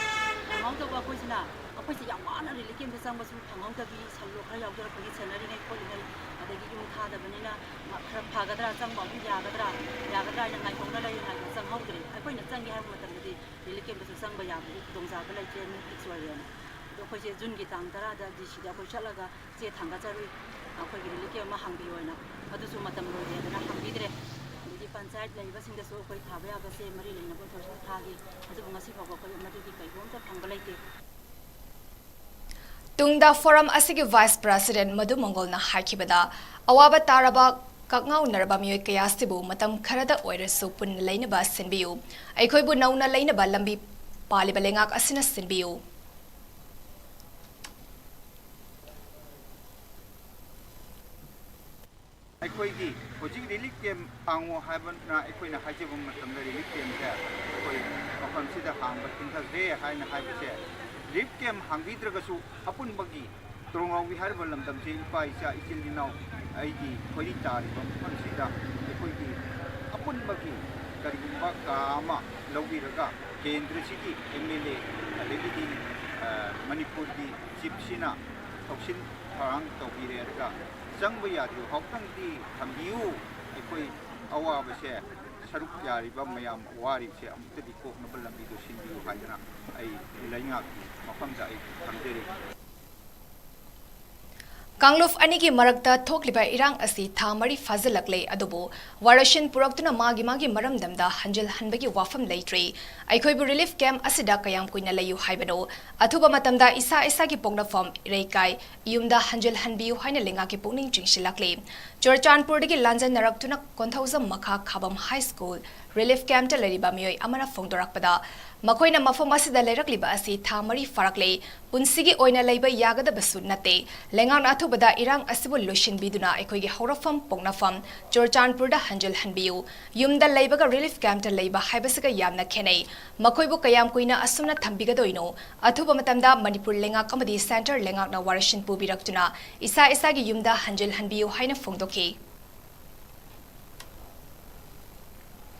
ꯐꯪꯍꯧꯗꯕ ꯑꯩꯈꯣꯏꯁꯤꯅ, ꯑꯩꯈꯣꯏꯁꯦ ꯌꯥꯝ ꯋꯥꯅ ꯔꯤꯂꯤꯐ ꯀꯦꯝꯞꯇ ꯆꯪꯕꯁꯨ ꯐꯪꯍꯧꯗꯕꯤ, ꯁꯜꯂꯣ ꯈꯔ ꯌꯥꯎꯖꯔꯛꯄꯒꯤ ꯁꯦꯟꯅꯔꯤꯉꯩ ꯈꯣꯠꯂꯤꯉꯩ, ꯑꯗꯒꯤ ꯌꯨꯝ ꯊꯥꯗꯕꯅꯤꯅ ꯃ-, ꯈꯔ ꯐꯒꯗ꯭ꯔꯥ, ꯆꯪꯕ ꯑꯃꯨꯛ ꯌꯥꯒꯗ꯭ꯔꯥ, ꯌꯥꯒꯗ꯭ꯔꯥ ꯍꯥꯏꯅ ꯉꯥꯏꯍꯧꯅ ꯂꯩꯔꯤꯉꯩꯗ ꯆꯪꯍꯧꯗ꯭ꯔꯦ꯫ ꯑꯩꯈꯣꯏꯅ ꯆꯪꯒꯦ ꯍꯥꯏꯕ ꯃꯇꯝꯗꯗꯤ ꯔꯤꯂꯤꯐ ꯀꯦꯝꯞꯇꯁꯨ ꯆꯪꯕ ꯌꯥꯕꯒꯤ ꯈꯨꯗꯣꯡꯆꯥꯕ ꯂꯩꯇ꯭ꯔꯦ, ꯃꯤ ꯐꯤꯛꯁ ꯑꯣꯏꯔꯦꯅ꯫ ꯑꯗꯣ ꯑꯩꯈꯣꯏꯁꯦ ꯖꯨꯟꯒꯤ ꯇꯥꯡ ꯇꯔꯥꯗ ꯗꯤ ꯁꯤꯗ ꯑꯩꯈꯣꯏ ꯆꯠꯂꯒ ꯆꯦ ꯊꯥꯡꯒꯠꯆꯔꯨꯏ, ꯑꯩꯈꯣꯏꯒꯤ ꯔꯤꯂꯤꯐ ꯀꯦꯝꯞ ꯑꯃ ꯍꯥꯡꯕꯤꯌꯣꯅ꯫ ꯑꯗꯨꯁꯨ ꯃꯇꯝ ꯂꯣꯏꯔꯦꯗꯅ ꯍꯥꯡꯕꯤꯗ꯭ꯔꯦ꯫ ꯑꯗꯒꯤ ꯄꯟꯆꯥꯌꯠ ꯂꯩꯔꯤꯕꯁꯤꯡꯗꯁꯨ ꯑꯩꯈꯣꯏ ꯊꯥꯕ ꯌꯥꯕ ꯆꯦ ꯃꯔꯤ ꯂꯩꯅꯕ ꯑꯣꯊꯣꯔꯤꯇꯤꯗ ꯊꯥꯈꯤ꯫ ꯑꯗꯨꯕꯨ ꯉꯁꯤ ꯐꯥꯎꯕ ꯑꯩꯈꯣꯏ ꯃꯗꯨꯒꯤ ꯀꯩꯒꯨꯝ ꯑꯃꯇ ꯐꯪꯕ ꯂꯩꯇꯦ꯫ ꯇꯨꯡꯗ ꯐꯣꯔꯝ ꯑꯁꯤꯒꯤ ꯚꯥꯏꯁ ꯄ꯭ꯔꯁꯤꯗꯦꯟꯠ ꯃꯙꯨ ꯃꯪꯒꯣꯜꯅ ꯍꯥꯏꯈꯤꯕꯗ, ꯑꯋꯥꯕ ꯇꯥꯔꯕ ꯀꯛꯉꯥꯎꯅꯔꯕ ꯃꯤꯑꯣꯏ ꯀꯌꯥꯁꯤꯕꯨ ꯃꯇꯝ ꯈꯔꯗ ꯑꯣꯏꯔꯁꯨ ꯄꯨꯟꯅ ꯂꯩꯅꯕ ꯁꯤꯟꯕꯤꯌꯨ꯫ ꯑꯩꯈꯣꯏꯕꯨ ꯅꯧꯅ ꯂꯩꯅꯕ ꯂꯝꯕꯤ ꯄꯥꯜꯂꯤꯕ ꯂꯩꯉꯥꯛ ꯑꯁꯤꯅ ꯁꯤꯟꯕꯤꯌꯨ꯫ ꯑꯩꯈꯣꯏꯒꯤ ꯍꯧꯖꯤꯛ ꯔꯤꯂꯤꯐ ꯀꯦꯝꯞ ꯍꯥꯡꯉꯣ ꯍꯥꯏꯕꯅ ꯑꯩꯈꯣꯏꯅ ꯍꯥꯏꯖꯕ ꯃꯇꯝꯗ ꯔꯤꯂꯤꯐ ꯀꯦꯝꯞꯁꯦ ꯑꯩꯈꯣꯏ ꯃꯐꯝꯁꯤꯗ ꯍꯥꯡꯕ ꯊꯤꯡꯊꯈ꯭ꯔꯦ ꯍꯥꯏꯅ ꯍꯥꯏꯕꯁꯦ, ꯔꯤꯂꯤꯐ ꯀꯦꯝꯞ ꯍꯥꯡꯕꯤꯗ꯭ꯔꯒꯁꯨ ꯑꯄꯨꯟꯕꯒꯤ ꯇꯣꯔꯣꯡꯅꯥꯎꯕꯤ ꯍꯥꯏꯔꯤꯕ ꯂꯝꯗꯝꯁꯤ ꯏꯄꯥ ꯏꯆꯥ ꯏꯆꯤꯜ ꯏꯅꯥꯎ ꯑꯩꯒꯤ ꯈꯣꯏꯔꯤ ꯇꯥꯔꯤꯕ ꯃꯐꯝꯁꯤꯗ ꯑꯩꯈꯣꯏꯒꯤ ꯑꯄꯨꯟꯕꯒꯤ ꯀꯔꯤꯒꯨꯝꯕ ꯀꯥ ꯑꯃ ꯂꯧꯕꯤꯔꯒ ꯀꯦꯟꯗ꯭ꯔꯁꯤꯒꯤ ꯑꯦꯝ ꯑꯦꯜ ꯑꯦ ꯑꯗꯒꯤꯗꯤ, ꯑ, ꯃꯅꯤꯄꯨꯔꯒꯤ ꯆꯤꯞꯁꯤꯅ ꯊꯧꯁꯤꯟ ꯊꯧꯔꯥꯡ ꯇꯧꯕꯤꯔꯦ꯫ ꯑꯗꯨꯒ ꯆꯪꯕ ꯌꯥꯗ꯭ꯔꯤꯕ ꯐꯥꯎꯕꯇꯪꯗꯤ ꯊꯝꯕꯤꯌꯨ꯫ ꯑꯩꯈꯣꯏ ꯑꯋꯥꯕꯁꯦ ꯁꯔꯨꯛ ꯌꯥꯔꯤꯕ ꯃꯌꯥꯝ ꯋꯥꯔꯤꯕꯁꯦ ꯑꯃꯨꯛꯇꯗꯤ ꯀꯣꯛꯅꯕ ꯂꯝꯕꯤꯗꯨ ꯁꯤꯟꯕꯤꯌꯨ ꯍꯥꯏꯗꯅ ꯑꯩ ꯂꯩꯉꯥꯛꯀꯤ ꯃꯐꯝꯗ ꯑꯩ ꯊꯝꯖꯔꯤ꯫ ꯀꯥꯡꯂꯨꯞ ꯑꯅꯤꯒꯤ ꯃꯔꯛꯇ ꯊꯣꯛꯂꯤꯕ ꯏꯔꯥꯡ ꯑꯁꯤ ꯊꯥ ꯃꯔꯤ ꯐꯥꯖꯤꯜꯂꯛꯂꯦ, ꯑꯗꯨꯕꯨ ꯋꯥꯔꯣꯏꯁꯤꯟ ꯄꯨꯔꯛꯇꯨꯅ ꯃꯥꯒꯤ ꯃꯥꯒꯤ ꯃꯔꯝꯗꯝꯗ ꯍꯟꯖꯤꯜꯍꯟꯕꯒꯤ ꯋꯥꯐꯝ ꯂꯩꯇ꯭ꯔꯤ꯫ ꯑꯩꯈꯣꯏꯕꯨ ꯔꯤꯂꯤꯐ ꯀꯦꯝꯞ ꯑꯁꯤꯗ ꯀꯌꯥꯝ ꯀꯨꯏꯅ ꯂꯩꯌꯨ ꯍꯥꯏꯕꯅꯣ? ꯑꯊꯨꯕ ꯃꯇꯝꯗ ꯏꯁꯥ ꯏꯁꯥꯒꯤ ꯄꯣꯛꯅꯐꯝ, ꯏꯔꯩꯀꯥꯏ, ꯌꯨꯝꯗ ꯍꯟꯖꯤꯜꯍꯟꯕꯤꯌꯨ ꯍꯥꯏꯅ ꯂꯩꯉꯥꯛꯀꯤ ꯄꯨꯛꯅꯤꯡ ꯆꯤꯡꯁꯤꯜꯂꯛꯂꯤ꯫ ꯆꯨꯔꯆꯥꯟꯄꯨꯔꯗꯒꯤ ꯂꯥꯟꯖꯦꯟꯅꯔꯛꯇꯨꯅ ꯀꯣꯟꯊꯧꯖꯝ ꯃꯈꯥ ꯈꯥꯕꯝ ꯍꯥꯏ ꯁ꯭ꯀꯨꯜ, ꯔꯤꯂꯤꯐ ꯀꯦꯝꯞꯇ ꯂꯩꯔꯤꯕ ꯃꯤꯑꯣꯏ ꯑꯃꯅ ꯐꯣꯡꯗꯣꯔꯛꯄꯗ, ꯃꯈꯣꯏꯅ ꯃꯐꯝ ꯑꯁꯤꯗ ꯂꯩꯔꯛꯂꯤꯕ ꯑꯁꯤ ꯊꯥ ꯃꯔꯤ ꯐꯥꯔꯛꯂꯦ, ꯄꯨꯟꯁꯤꯒꯤ ꯑꯣꯏꯅ ꯂꯩꯕ ꯌꯥꯒꯗꯕꯁꯨ ꯅꯠꯇꯦ꯫ ꯂꯩꯉꯥꯛꯅ ꯑꯊꯨꯕꯗ ꯏꯔꯥꯡ ꯑꯁꯤꯕꯨ ꯂꯣꯏꯁꯤꯟꯕꯤꯗꯨꯅ ꯑꯩꯈꯣꯏꯒꯤ ꯍꯧꯔꯛꯐꯝ ꯄꯣꯛꯅꯐꯝ ꯆꯨꯔꯆꯥꯟꯄꯨꯔꯗ ꯍꯟꯖꯤꯜꯍꯟꯕꯤꯌꯨ꯫ ꯌꯨꯝꯗ ꯂꯩꯕꯒ ꯔꯤꯂꯤꯐ ꯀꯦꯝꯞꯇ ꯂꯩꯕ ꯍꯥꯏꯕꯁꯤꯒ ꯌꯥꯝꯅ ꯈꯦꯠꯅꯩ꯫ ꯃꯈꯣꯏꯕꯨ ꯀꯌꯥꯝ ꯀꯨꯏꯅ ꯑꯁꯨꯝꯅ ꯊꯝꯕꯤꯒꯗꯣꯏꯅꯣ? ꯑꯊꯨꯕ ꯃꯇꯝꯗ ꯃꯅꯤꯄꯨꯔ ꯂꯩꯉꯥꯛ ꯑꯃꯗꯤ ꯁꯦꯟꯇꯔ ꯂꯩꯉꯥꯛꯅ ꯋꯥꯔꯦꯞꯁꯤꯟ ꯄꯨꯕꯤꯔꯛꯇꯨꯅ ꯏꯁꯥ ꯏꯁꯥꯒꯤ ꯌꯨꯝꯗ ꯍꯟꯖꯤꯜꯍꯟꯕꯤꯌꯨ ꯍꯥꯏꯅ ꯐꯣꯡꯗꯣꯛꯈꯤ꯫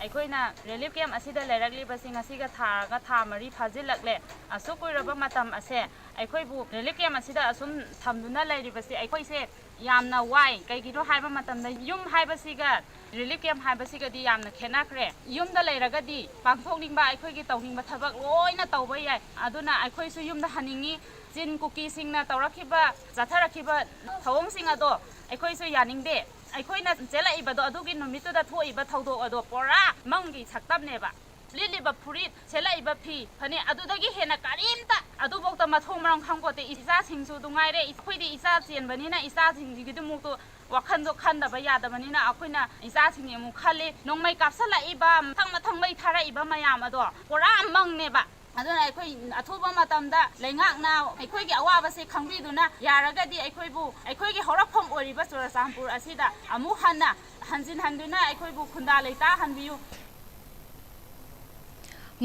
ꯑꯩꯈꯣꯏꯅ ꯔꯤꯂꯤꯐ ꯀꯦꯝꯞ ꯑꯁꯤꯗ ꯂꯩꯔꯛꯂꯤꯕꯁꯤ ꯉꯁꯤꯒ ꯊꯥꯔꯒ ꯊꯥ ꯃꯔꯤ ꯐꯥꯖꯤꯜꯂꯛꯂꯦ꯫ ꯑꯁꯨꯛ ꯀꯨꯏꯔꯕ ꯃꯇꯝ ꯑꯁꯦ ꯑꯩꯈꯣꯏꯕꯨ ꯔꯤꯂꯤꯐ ꯀꯦꯝꯞ ꯑꯁꯤꯗ ꯑꯁꯨꯝ ꯊꯝꯗꯨꯅ ꯂꯩꯔꯤꯕꯁꯤ ꯑꯩꯈꯣꯏꯁꯦ ꯌꯥꯝꯅ ꯋꯥꯏ꯫ ꯀꯩꯒꯤꯅꯣ ꯍꯥꯏꯕ ꯃꯇꯝꯗ ꯌꯨꯝ ꯍꯥꯏꯕꯁꯤꯒ ꯔꯤꯂꯤꯐ ꯀꯦꯝꯞ ꯍꯥꯏꯕꯁꯤꯒꯗꯤ ꯌꯥꯝꯅ ꯈꯦꯠꯅꯈ꯭ꯔꯦ꯫ ꯌꯨꯝꯗ ꯂꯩꯔꯒꯗꯤ ꯄꯥꯡꯊꯣꯛꯅꯤꯡꯕ ꯑꯩꯈꯣꯏꯒꯤ ꯇꯧꯅꯤꯡꯕ ꯊꯕꯛ ꯂꯣꯏꯅ ꯇꯧꯕ ꯌꯥꯏ꯫ ꯑꯗꯨꯅ ꯑꯩꯈꯣꯏꯁꯨ ꯌꯨꯝꯗ ꯍꯟꯅꯤꯡꯉꯤ꯫ ꯆꯤꯟ ꯀꯨꯀꯤꯁꯤꯡꯅ ꯇꯧꯔꯛꯈꯤꯕ, ꯆꯠꯊꯔꯛꯈꯤꯕ ꯊꯧꯑꯣꯡꯁꯤꯡ ꯑꯗꯣ ꯑꯩꯈꯣꯏꯁꯨ ꯌꯥꯅꯤꯡꯗꯦ꯫ ꯑꯩꯈꯣꯏꯅ ꯆꯦꯜꯂꯛꯏꯕꯗꯣ, ꯑꯗꯨꯒꯤ ꯅꯨꯃꯤꯠꯇꯨꯗ ꯊꯣꯛꯏꯕ ꯊꯧꯗꯣꯛ ꯑꯗꯣ ꯄꯨꯔꯥ ꯃꯪꯒꯤ ꯁꯛꯇꯝꯅꯦꯕ꯫ ꯂꯤꯠꯂꯤꯕ ꯐꯨꯔꯤꯠ, ꯁꯦꯠꯂꯛꯏꯕ ꯐꯤ, ꯐꯅꯦꯛ, ꯑꯗꯨꯗꯒꯤ ꯍꯦꯟꯅ ꯀꯔꯤꯝꯇ ꯑꯗꯨꯐꯥꯎꯗ ꯃꯊꯣꯡ ꯃꯔꯝ ꯈꯪꯄꯣꯠꯇꯦ꯫ ꯏꯆꯥꯁꯤꯡꯁꯨ ꯑꯗꯨ ꯉꯥꯏꯔꯦ꯫ ꯑꯩꯈꯣꯏꯗꯤ ꯏꯆꯥ ꯆꯦꯟꯕꯅꯤꯅ ꯏꯆꯥꯁꯤꯡꯁꯤꯒꯤꯗꯃꯛꯇꯣ ꯋꯥꯈꯜꯗꯣ ꯈꯟꯗꯕ ꯌꯥꯗꯕꯅꯤꯅ ꯑꯩꯈꯣꯏꯅ ꯏꯆꯥꯁꯤꯡꯒꯤ ꯑꯃꯨꯛ ꯈꯜꯂꯤ꯫ ꯅꯣꯡꯃꯩ ꯀꯥꯞꯁꯤꯜꯂꯛꯏꯕ, ꯃꯊꯪ ꯃꯊꯪ ꯃꯩ ꯊꯥꯔꯛꯏꯕ ꯃꯌꯥꯝ ꯑꯗꯣ ꯄꯨꯔꯥ ꯃꯪꯅꯦꯕ꯫ ꯑꯗꯨꯅ ꯑꯩꯈꯣꯏ ꯑꯊꯨꯕ ꯃꯇꯝꯗ ꯂꯩꯉꯥꯛꯅ ꯑꯩꯈꯣꯏꯒꯤ ꯑꯋꯥꯕꯁꯦ ꯈꯪꯕꯤꯗꯨꯅ ꯌꯥꯔꯒꯗꯤ ꯑꯩꯈꯣꯏꯕꯨ, ꯑꯩꯈꯣꯏꯒꯤ ꯍꯧꯔꯛꯐꯝ ꯑꯣꯏꯔꯤꯕ ꯆꯨꯔꯆꯥꯟꯄꯨꯔ ꯑꯁꯤꯗ ꯑꯃꯨꯛ ꯍꯟꯅ ꯍꯟꯖꯤꯟ ꯍꯟꯗꯨꯅ ꯑꯩꯈꯣꯏꯕꯨ ꯈꯨꯟꯗꯥ ꯂꯩꯇꯥꯍꯟꯕꯤꯌꯨ꯫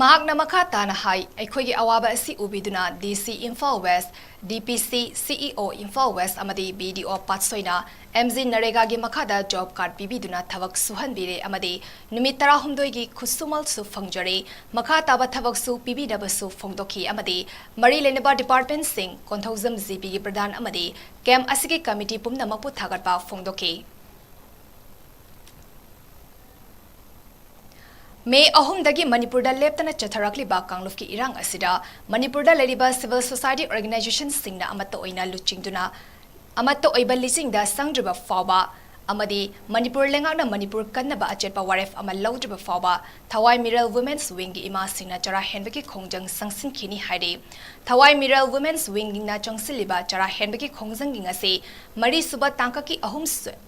ꯃꯍꯥꯛꯅ ꯃꯈꯥ ꯇꯥꯅ ꯍꯥꯏ, ꯑꯩꯈꯣꯏꯒꯤ ꯑꯋꯥꯕ ꯑꯁꯤ ꯎꯕꯤꯗꯨꯅ ꯗꯤ ꯁꯤ ꯏꯝꯐꯥꯜ ꯋꯦꯁ, ꯗꯤ ꯄꯤ ꯁꯤ, ꯁꯤ ꯏ ꯑꯣ ꯏꯝꯐꯥꯜ ꯋꯦꯁ ꯑꯃꯗꯤ ꯕꯤ ꯗꯤ ꯑꯣ ꯄꯥꯠꯁꯣꯏꯅ ꯑꯦꯝ ꯖꯤ ꯅꯔꯦꯒꯥꯒꯤ ꯃꯈꯥꯗ ꯖꯣꯕ ꯀꯥꯔꯗ ꯄꯤꯕꯤꯗꯨꯅ ꯊꯕꯛ ꯁꯨꯍꯟꯕꯤꯔꯦ ꯑꯃꯗꯤ ꯅꯨꯃꯤꯠ ꯇꯔꯥꯍꯨꯝꯗꯣꯏꯒꯤ ꯈꯨꯠꯁꯨꯃꯜꯁꯨ ꯐꯪꯖꯔꯦ꯫ ꯃꯈꯥ ꯇꯥꯕ ꯊꯕꯛꯁꯨ ꯄꯤꯕꯤꯅꯕꯁꯨ ꯐꯣꯡꯗꯣꯛꯈꯤ ꯑꯃꯗꯤ ꯃꯔꯤ ꯂꯩꯅꯕ ꯗꯤꯄꯥꯔꯠꯃꯦꯟꯠꯁꯤꯡ, ꯀꯣꯟꯊꯧꯖꯝ ꯖꯤ ꯄꯤꯒꯤ ꯄ꯭ꯔꯙꯥꯟ ꯑꯃꯗꯤ ꯀꯦꯝꯞ ꯑꯁꯤꯒꯤ ꯀꯃꯤꯇꯤ ꯄꯨꯝꯅꯃꯛꯄꯨ ꯊꯥꯒꯠꯄ ꯐꯣꯡꯗꯣꯛꯈꯤ꯫ ꯃꯦ ꯑꯍꯨꯝꯗꯒꯤ ꯃꯅꯤꯄꯨꯔꯗ ꯂꯦꯞꯇꯅ ꯆꯠꯊꯔꯛꯂꯤꯕ ꯀꯥꯡꯂꯨꯞꯀꯤ ꯏꯔꯥꯡ ꯑꯁꯤꯗ ꯃꯅꯤꯄꯨꯔꯗ ꯂꯩꯔꯤꯕ ꯁꯤꯚꯤꯜ ꯁꯣꯁꯥꯏꯇꯤ ꯑꯣꯔꯒꯅꯥꯏꯖꯦꯁꯟꯁꯤꯡꯅ ꯑꯃꯠꯇ ꯑꯣꯏꯅ ꯂꯨꯆꯤꯡꯗꯨꯅ, ꯑꯃꯠꯇ ꯑꯣꯏꯕ ꯂꯤꯆꯤꯡꯗ ꯆꯪꯗ꯭ꯔꯤꯕ ꯐꯥꯎꯕ ꯑꯃꯗꯤ ꯃꯅꯤꯄꯨꯔ ꯂꯩꯉꯥꯛꯅ ꯃꯅꯤꯄꯨꯔ ꯀꯟꯅꯕ ꯑꯆꯦꯠꯄ ꯋꯥꯔꯦꯞ ꯑꯃ ꯂꯧꯗ꯭ꯔꯤꯕ ꯐꯥꯎꯕ ꯊꯋꯥꯏ ꯃꯤꯔꯦꯜ ꯋꯨꯃꯦꯟꯁ ꯋꯤꯡꯒꯤ ꯏꯃꯥꯁꯤꯡꯅ ꯆꯔꯥ ꯍꯦꯟꯕꯒꯤ ꯈꯣꯡꯖꯪ ꯆꯪꯁꯤꯟꯈꯤꯅꯤ ꯍꯥꯏꯔꯤ꯫ ꯊꯋꯥꯏ ꯃꯤꯔꯦꯜ ꯋꯨꯃꯦꯟꯁ ꯋꯤꯡꯅ ꯆꯪꯁꯤꯜꯂꯤꯕ ꯆꯔꯥ ꯍꯦꯟꯕꯒꯤ ꯈꯣꯡꯖꯪꯒꯤ ꯉꯁꯤ ꯃꯔꯤꯁꯨꯕ ꯇꯥꯡꯀꯛꯀꯤ ꯑꯍꯨꯝ,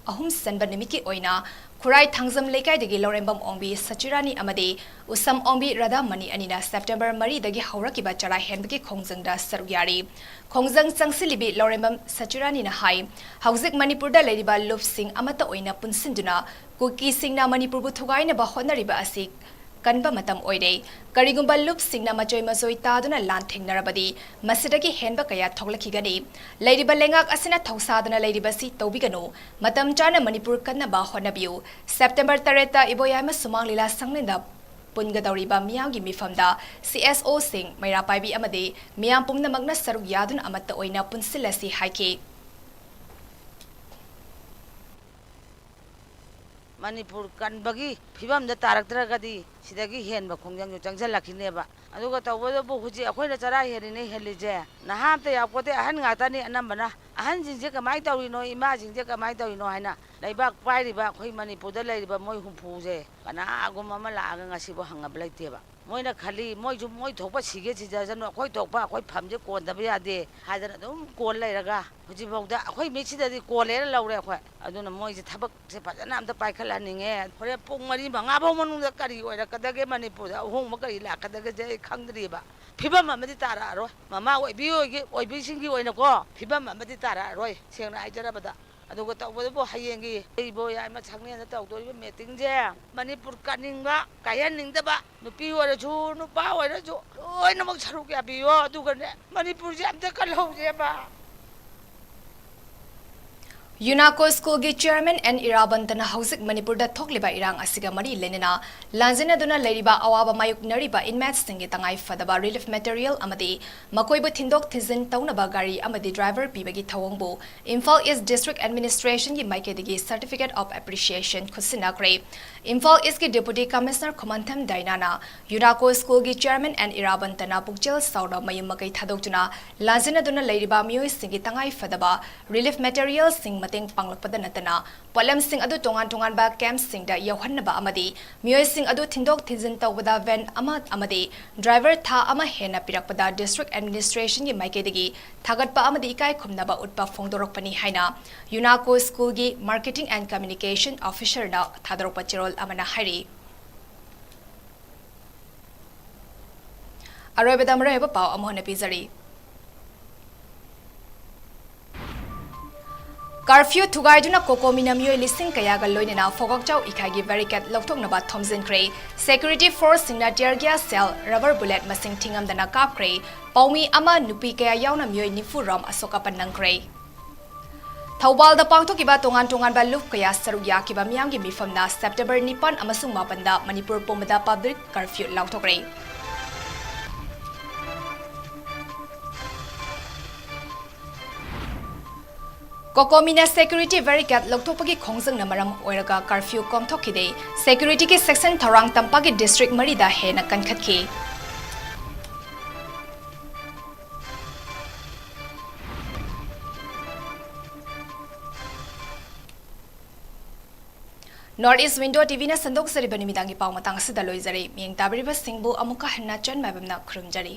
ꯑꯍꯨꯝ ꯆꯟꯕ ꯅꯨꯃꯤꯠꯀꯤ ꯑꯣꯏꯅ ꯈꯨꯔꯥꯏ ꯊꯥꯡꯖꯝ ꯂꯩꯀꯥꯏꯗꯒꯤ ꯂꯧꯔꯦꯝꯕꯝ ꯑꯣꯡꯕꯤ ꯁꯆꯤꯔꯥꯅꯤ ꯑꯃꯗꯤ ꯎꯁꯝ ꯑꯣꯡꯕꯤ ꯔꯥꯙꯥꯃꯅꯤ ꯑꯅꯤꯅ ꯁꯦꯞꯇꯦꯝꯕꯔ ꯃꯔꯤꯗꯒꯤ ꯍꯧꯔꯛꯈꯤꯕ ꯆꯔꯥ ꯍꯦꯟꯕꯒꯤ ꯈꯣꯡꯖꯪꯗ ꯁꯔꯨꯛ ꯌꯥꯔꯤ꯫ ꯈꯣꯡꯖꯪ ꯆꯪꯁꯤꯜꯂꯤꯕꯤ ꯂꯧꯔꯦꯝꯕꯝ ꯁꯆꯤꯔꯥꯅꯤꯅ ꯍꯥꯏ, ꯍꯧꯖꯤꯛ ꯃꯅꯤꯄꯨꯔꯗ ꯂꯩꯔꯤꯕ ꯂꯨꯞꯁꯤꯡ ꯑꯃꯠꯇ ꯑꯣꯏꯅ ꯄꯨꯟꯁꯤꯟꯗꯨꯅ ꯀꯨꯀꯤꯁꯤꯡꯅ ꯃꯅꯤꯄꯨꯔꯕꯨ ꯊꯨꯒꯥꯏꯅꯕ ꯍꯣꯠꯅꯔꯤꯕ ꯑꯁꯤ ꯀꯟꯕ ꯃꯇꯝ ꯑꯣꯏꯔꯦ꯫ ꯀꯔꯤꯒꯨꯝꯕ ꯂꯨꯞꯁꯤꯡꯅ ꯃꯆꯣꯏ ꯃꯆꯣꯏ ꯇꯥꯗꯨꯅ ꯂꯥꯟ ꯊꯦꯡꯅꯔꯕꯗꯤ ꯃꯁꯤꯗꯒꯤ ꯍꯦꯟꯕ ꯀꯌꯥ ꯊꯣꯛꯂꯛꯈꯤꯒꯅꯤ꯫ ꯂꯩꯔꯤꯕ ꯂꯩꯉꯥꯛ ꯑꯁꯤꯅ ꯊꯧꯁꯥꯗꯅ ꯂꯩꯔꯤꯕꯁꯤ ꯇꯧꯕꯤꯒꯅꯨ꯫ ꯃꯇꯝ ꯆꯥꯅ ꯃꯅꯤꯄꯨꯔ ꯀꯟꯅꯕ ꯍꯣꯠꯅꯕꯤꯌꯨ꯫ ꯁꯦꯞꯇꯦꯝꯕꯔ ꯇꯔꯦꯠꯇ ꯏꯕꯣꯌꯥꯏꯃ ꯁꯨꯃꯥꯡ ꯂꯤꯂꯥ ꯁꯪꯂꯦꯟꯗ ꯄꯨꯟꯒꯗꯧꯔꯤꯕ ꯃꯤꯌꯥꯝꯒꯤ ꯃꯤꯐꯝꯗ ꯁꯤ ꯑꯦꯁ ꯑꯣꯁꯤꯡ, ꯃꯩꯔꯥ ꯄꯥꯏꯕꯤ ꯑꯃꯗꯤ ꯃꯤꯌꯥꯝ ꯄꯨꯝꯅꯃꯛꯅ ꯁꯔꯨꯛ ꯌꯥꯗꯨꯅ ꯑꯃꯠꯇ ꯑꯣꯏꯅ ꯄꯨꯟꯁꯤꯜꯂꯁꯤ ꯍꯥꯏꯈꯤ꯫ ꯃꯅꯤꯄꯨꯔ ꯀꯟꯕꯒꯤ ꯐꯤꯕꯝꯗ ꯇꯥꯔꯛꯇ꯭ꯔꯒꯗꯤ ꯁꯤꯗꯒꯤ ꯍꯦꯟꯕ ꯈꯣꯡꯖꯪꯁꯨ ꯆꯪꯁꯤꯜꯂꯛꯈꯤꯅꯦꯕ꯫ ꯑꯗꯨꯒ ꯇꯧꯕꯇꯕꯨ ꯍꯧꯖꯤꯛ ꯑꯩꯈꯣꯏꯅ ꯆꯔꯥ ꯍꯦꯜꯂꯤꯅꯦ ꯍꯦꯜꯂꯤꯁꯦ, ꯅꯍꯥ ꯑꯝꯇ ꯌꯥꯎꯄꯣꯠꯇꯦ, ꯑꯍꯟ ꯉꯥꯛꯇꯅꯤ ꯑꯅꯝꯕꯅ꯫ ꯑꯍꯟꯁꯤꯡꯁꯦ ꯀꯃꯥꯏꯅ ꯇꯧꯔꯤꯅꯣ, ꯏꯃꯥꯁꯤꯡꯁꯦ ꯀꯃꯥꯏꯅ ꯇꯧꯔꯤꯅꯣ ꯍꯥꯏꯅ ꯂꯩꯕꯥꯛ ꯄꯥꯏꯔꯤꯕ ꯑꯩꯈꯣꯏ ꯃꯅꯤꯄꯨꯔꯗ ꯂꯩꯔꯤꯕ ꯃꯣꯏ ꯍꯨꯝꯐꯨꯁꯦ ꯀꯅꯥꯒꯨꯝꯕ ꯑꯃ ꯂꯥꯛꯑꯒ ꯉꯁꯤꯐꯥꯎ ꯍꯪꯉꯕ ꯂꯩꯇꯦꯕ꯫ ꯃꯣꯏꯅ ꯈꯜꯂꯤ, ꯃꯣꯏꯁꯨ ꯃꯣꯏ ꯊꯣꯛꯄ ꯁꯤꯒꯦ ꯁꯤꯖꯁꯅꯨ, ꯑꯩꯈꯣꯏ ꯊꯣꯛꯄ ꯑꯩꯈꯣꯏ ꯐꯝꯁꯦ ꯀꯣꯟꯗꯕ ꯌꯥꯗꯦ ꯍꯥꯏꯗꯅ ꯑꯗꯨꯝ ꯀꯣꯟ ꯂꯩꯔꯒ ꯍꯧꯖꯤꯛꯐꯥꯎꯗ ꯑꯩꯈꯣꯏ ꯃꯤꯠꯁꯤꯗꯗꯤ ꯀꯣꯜꯂꯦꯅ ꯂꯧꯔꯦ ꯑꯩꯈꯣꯏ꯫ ꯑꯗꯨꯅ ꯃꯣꯏꯁꯦ ꯊꯕꯛꯁꯦ ꯐꯖꯅ ꯑꯝꯇ ꯄꯥꯏꯈꯠꯍꯟꯅꯤꯡꯉꯦ꯫ ꯍꯣꯔꯦꯟ ꯄꯨꯡ ꯃꯔꯤ ꯃꯉꯥ ꯐꯥꯎ ꯃꯅꯨꯡꯗ ꯀꯔꯤ ꯑꯣꯏꯔꯛꯀꯗꯒꯦ, ꯃꯅꯤꯄꯨꯔꯗ ꯑꯍꯣꯡꯕ ꯀꯔꯤ ꯂꯥꯛꯀꯗꯒꯦꯁꯦ ꯑꯩ ꯈꯪꯗ꯭ꯔꯤꯕ꯫ ꯐꯤꯕꯝ ꯑꯃꯗꯤ ꯇꯥꯔꯛꯑꯔꯣꯏ꯫ ꯃꯃꯥ ꯑꯣꯏꯕꯤ ꯑꯣꯏꯒꯤ-, ꯑꯣꯏꯕꯤꯁꯤꯡꯒꯤ ꯑꯣꯏꯅꯀꯣ, ꯐꯤꯕꯝ ꯑꯃꯗꯤ ꯇꯥꯔꯛꯑꯔꯣꯏ, ꯁꯦꯡꯅ ꯍꯥꯏꯖꯔꯕꯗ꯫ ꯑꯗꯨꯒ ꯇꯧꯕꯗꯕꯨ ꯍꯌꯦꯡꯒꯤ ꯏꯕꯣꯌꯥꯏꯃ ꯁꯪꯂꯦꯟꯗ ꯇꯧꯗꯣꯔꯤꯕ ꯃꯤꯇꯤꯡꯁꯦ ꯃꯅꯤꯄꯨꯔ ꯀꯟꯅꯤꯡꯕ, ꯀꯥꯏꯍꯟꯅꯤꯡꯗꯕ, ꯅꯨꯄꯤ ꯑꯣꯏꯔꯁꯨ, ꯅꯨꯄꯥ ꯑꯣꯏꯔꯁꯨ ꯂꯣꯏꯅꯃꯛ ꯁꯔꯨꯛ ꯌꯥꯕꯤꯌꯣ꯫ ꯑꯗꯨꯒꯅꯦ, ꯃꯅꯤꯄꯨꯔꯁꯦ ꯑꯝꯇ ꯀꯜꯍꯧꯁꯦꯕ꯫ ꯌꯨꯅꯥꯀꯣ ꯁ꯭ꯀꯨꯜꯒꯤ ꯆꯤꯌꯔꯃꯦꯟ ꯑꯦꯟ ꯏꯔꯥꯕꯟꯇꯅ ꯍꯧꯖꯤꯛ ꯃꯅꯤꯄꯨꯔꯗ ꯊꯣꯛꯂꯤꯕ ꯏꯔꯥꯡ ꯑꯁꯤꯒ ꯃꯔꯤ ꯂꯩꯅꯅ ꯂꯥꯟꯖꯦꯟꯅꯗꯨꯅ ꯂꯩꯔꯤꯕ ꯑꯋꯥꯕ ꯃꯥꯌꯣꯛꯅꯔꯤꯕ ꯏꯟꯃꯦꯠꯁꯤꯡꯒꯤ ꯇꯉꯥꯏ ꯐꯗꯕ ꯔꯤꯂꯤꯐ ꯃꯦꯇꯔꯤꯌꯦꯜ ꯑꯃꯗꯤ ꯃꯈꯣꯏꯕꯨ ꯊꯤꯟꯗꯣꯛ ꯊꯤꯟꯖꯤꯟ ꯇꯧꯅꯕ ꯒꯥꯔꯤ ꯑꯃꯗꯤ ꯗ꯭ꯔꯥꯏꯚꯔ ꯄꯤꯕꯒꯤ ꯊꯧꯑꯣꯡꯕꯨ ꯏꯝꯐꯥꯜ ꯏꯁ ꯗꯤꯁꯇ꯭ꯔꯤꯛ ꯑꯦꯗꯃꯤꯅꯤꯁꯇ꯭ꯔꯦꯁꯟꯒꯤ ꯃꯥꯏꯀꯩꯗꯒꯤ Certificate of Appreciation ꯈꯨꯠꯁꯤꯟꯅꯈ꯭ꯔꯦ꯫ ꯏꯝꯐꯥꯜ ꯏꯁꯀꯤ ꯗꯦꯄꯨꯇꯤ ꯀꯃꯤꯁꯅꯔ ꯈꯨꯃꯟꯊꯦꯝ ꯗꯥꯏꯅꯥꯅ ꯌꯨꯅꯥꯀꯣ ꯁ꯭ꯀꯨꯜꯒꯤ ꯆꯤꯌꯔꯃꯦꯟ ꯑꯦꯟ ꯏꯔꯥꯕꯟꯇꯅ ꯄꯨꯛꯆꯦꯜ ꯆꯥꯎꯅ ꯃꯌꯨꯝ ꯃꯀꯩ ꯊꯥꯗꯣꯛꯇꯨꯅ ꯂꯥꯟꯖꯦꯟꯅꯗꯨꯅ ꯂꯩꯔꯤꯕ ꯃꯤꯑꯣꯏꯁꯤꯡꯒꯤ ꯇꯉꯥꯏ ꯐꯗꯕ ꯔꯤꯂꯤꯐ ꯃꯦꯇꯔꯤꯌꯦꯜꯁꯤꯡ ꯃꯇꯦꯡ ꯄꯥꯡꯂꯛꯄꯗ ꯅꯠꯇꯅ ꯄꯣꯠꯂꯝꯁꯤꯡ ꯑꯗꯨ ꯇꯣꯉꯥꯟ ꯇꯣꯉꯥꯟꯕ camp ꯁꯤꯡꯗ ꯌꯧꯍꯟꯅꯕ ꯑꯃꯗꯤ ꯃꯤꯑꯣꯏꯁꯤꯡ ꯑꯗꯨ ꯊꯤꯟꯗꯣꯛ ꯊꯤꯟꯖꯤꯟ ꯇꯧꯕꯗ van ꯑꯃ ꯑꯃꯗꯤ driver ꯊꯥ ꯑꯃ ꯍꯦꯟꯅ ꯄꯤꯔꯛꯄꯗ district administration ꯒꯤ ꯃꯥꯏꯀꯩꯗꯒꯤ ꯊꯥꯒꯠꯄ ꯑꯃꯗꯤ ꯏꯀꯥꯏ ꯈꯨꯝꯅꯕ ꯎꯠꯄ ꯐꯣꯡꯗꯣꯔꯛꯄꯅꯤ ꯍꯥꯏꯅ UNACO school ꯒꯤ Marketing and Communication Officer ꯅ ꯊꯥꯗꯣꯔꯛꯄ ꯆꯦꯔꯣꯜ ꯑꯃꯅ ꯍꯥꯏꯔꯤ꯫ ꯑꯔꯣꯏꯕꯗ ꯃꯔꯨꯑꯣꯏꯕ ꯄꯥꯎ ꯑꯃꯨꯛ ꯍꯟꯅ ꯄꯤꯖꯔꯤ꯫ Curfew ꯊꯨꯒꯥꯏꯗꯨꯅ ꯀꯣꯀꯣꯃꯤꯅ ꯃꯤꯑꯣꯏ ꯂꯤꯁꯤꯡ ꯀꯌꯥꯒ ꯂꯣꯏꯅꯅ ꯐꯣꯒꯛꯆꯥꯎ ꯏꯀꯥꯏꯒꯤ barricade ꯂꯧꯊꯣꯛꯅꯕ ꯊꯣꯝꯖꯤꯟꯈ꯭ꯔꯦ꯫ Security force ꯁꯤꯡꯅ tear gas shell, rubber bullet ꯃꯁꯤꯡ ꯊꯤꯉꯝꯗꯅ ꯀꯥꯞꯈ꯭ꯔꯦ꯫ ꯄꯥꯎꯃꯤ ꯑꯃ, ꯅꯨꯄꯤ ꯀꯌꯥ ꯌꯥꯎꯅ ꯃꯤꯑꯣꯏ ꯅꯤꯐꯨ ꯔꯣꯝ ꯑꯁꯣꯛ ꯑꯄꯟ ꯅꯪꯈ꯭ꯔꯦ꯫ ꯊꯧꯕꯥꯜꯗ ꯄꯥꯡꯊꯣꯛꯈꯤꯕ ꯇꯣꯉꯥꯟ ꯇꯣꯉꯥꯟꯕ ꯂꯨꯞ ꯀꯌꯥ ꯁꯔꯨꯛ ꯌꯥꯈꯤꯕ ꯃꯤꯌꯥꯝꯒꯤ ꯃꯤꯐꯝꯅ September ꯅꯤꯄꯥꯟ ꯑꯃꯁꯨꯡ ꯃꯥꯄꯟꯗ ꯃꯅꯤꯄꯨꯔ ꯄꯨꯝꯕꯗ public curfew ꯂꯥꯎꯊꯣꯛꯈ꯭ꯔꯦ꯫ ꯀꯣꯀꯣꯃꯤꯅ security barricade ꯂꯧꯊꯣꯛꯄꯒꯤ ꯈꯣꯡꯖꯪꯅ ꯃꯔꯝ ꯑꯣꯏꯔꯒ curfew ꯀꯣꯝꯊꯣꯛꯈꯤꯗꯦ꯫ Security ꯒꯤ section ꯊꯧꯔꯥꯡ ꯇꯝꯄꯥꯛꯀꯤ district ꯃꯔꯤꯗ ꯍꯦꯟꯅ ꯀꯟꯈꯠꯈꯤ꯫ North East Window TV ꯅ ꯁꯟꯗꯣꯛꯆꯔꯤꯕ ꯅꯨꯃꯤꯗꯥꯡꯒꯤ ꯄꯥꯎ ꯃꯇꯥꯡ ꯑꯁꯤꯗ ꯂꯣꯏꯖꯔꯦ꯫ ꯃꯤꯠꯌꯦꯡ ꯇꯥꯕꯤꯔꯤꯕꯁꯤꯡꯕꯨ ꯑꯃꯨꯛꯀ ꯍꯟꯅ ꯆꯟ ꯃꯥꯏꯕꯝꯅ ꯈꯨꯔꯨꯝꯖꯔꯤ꯫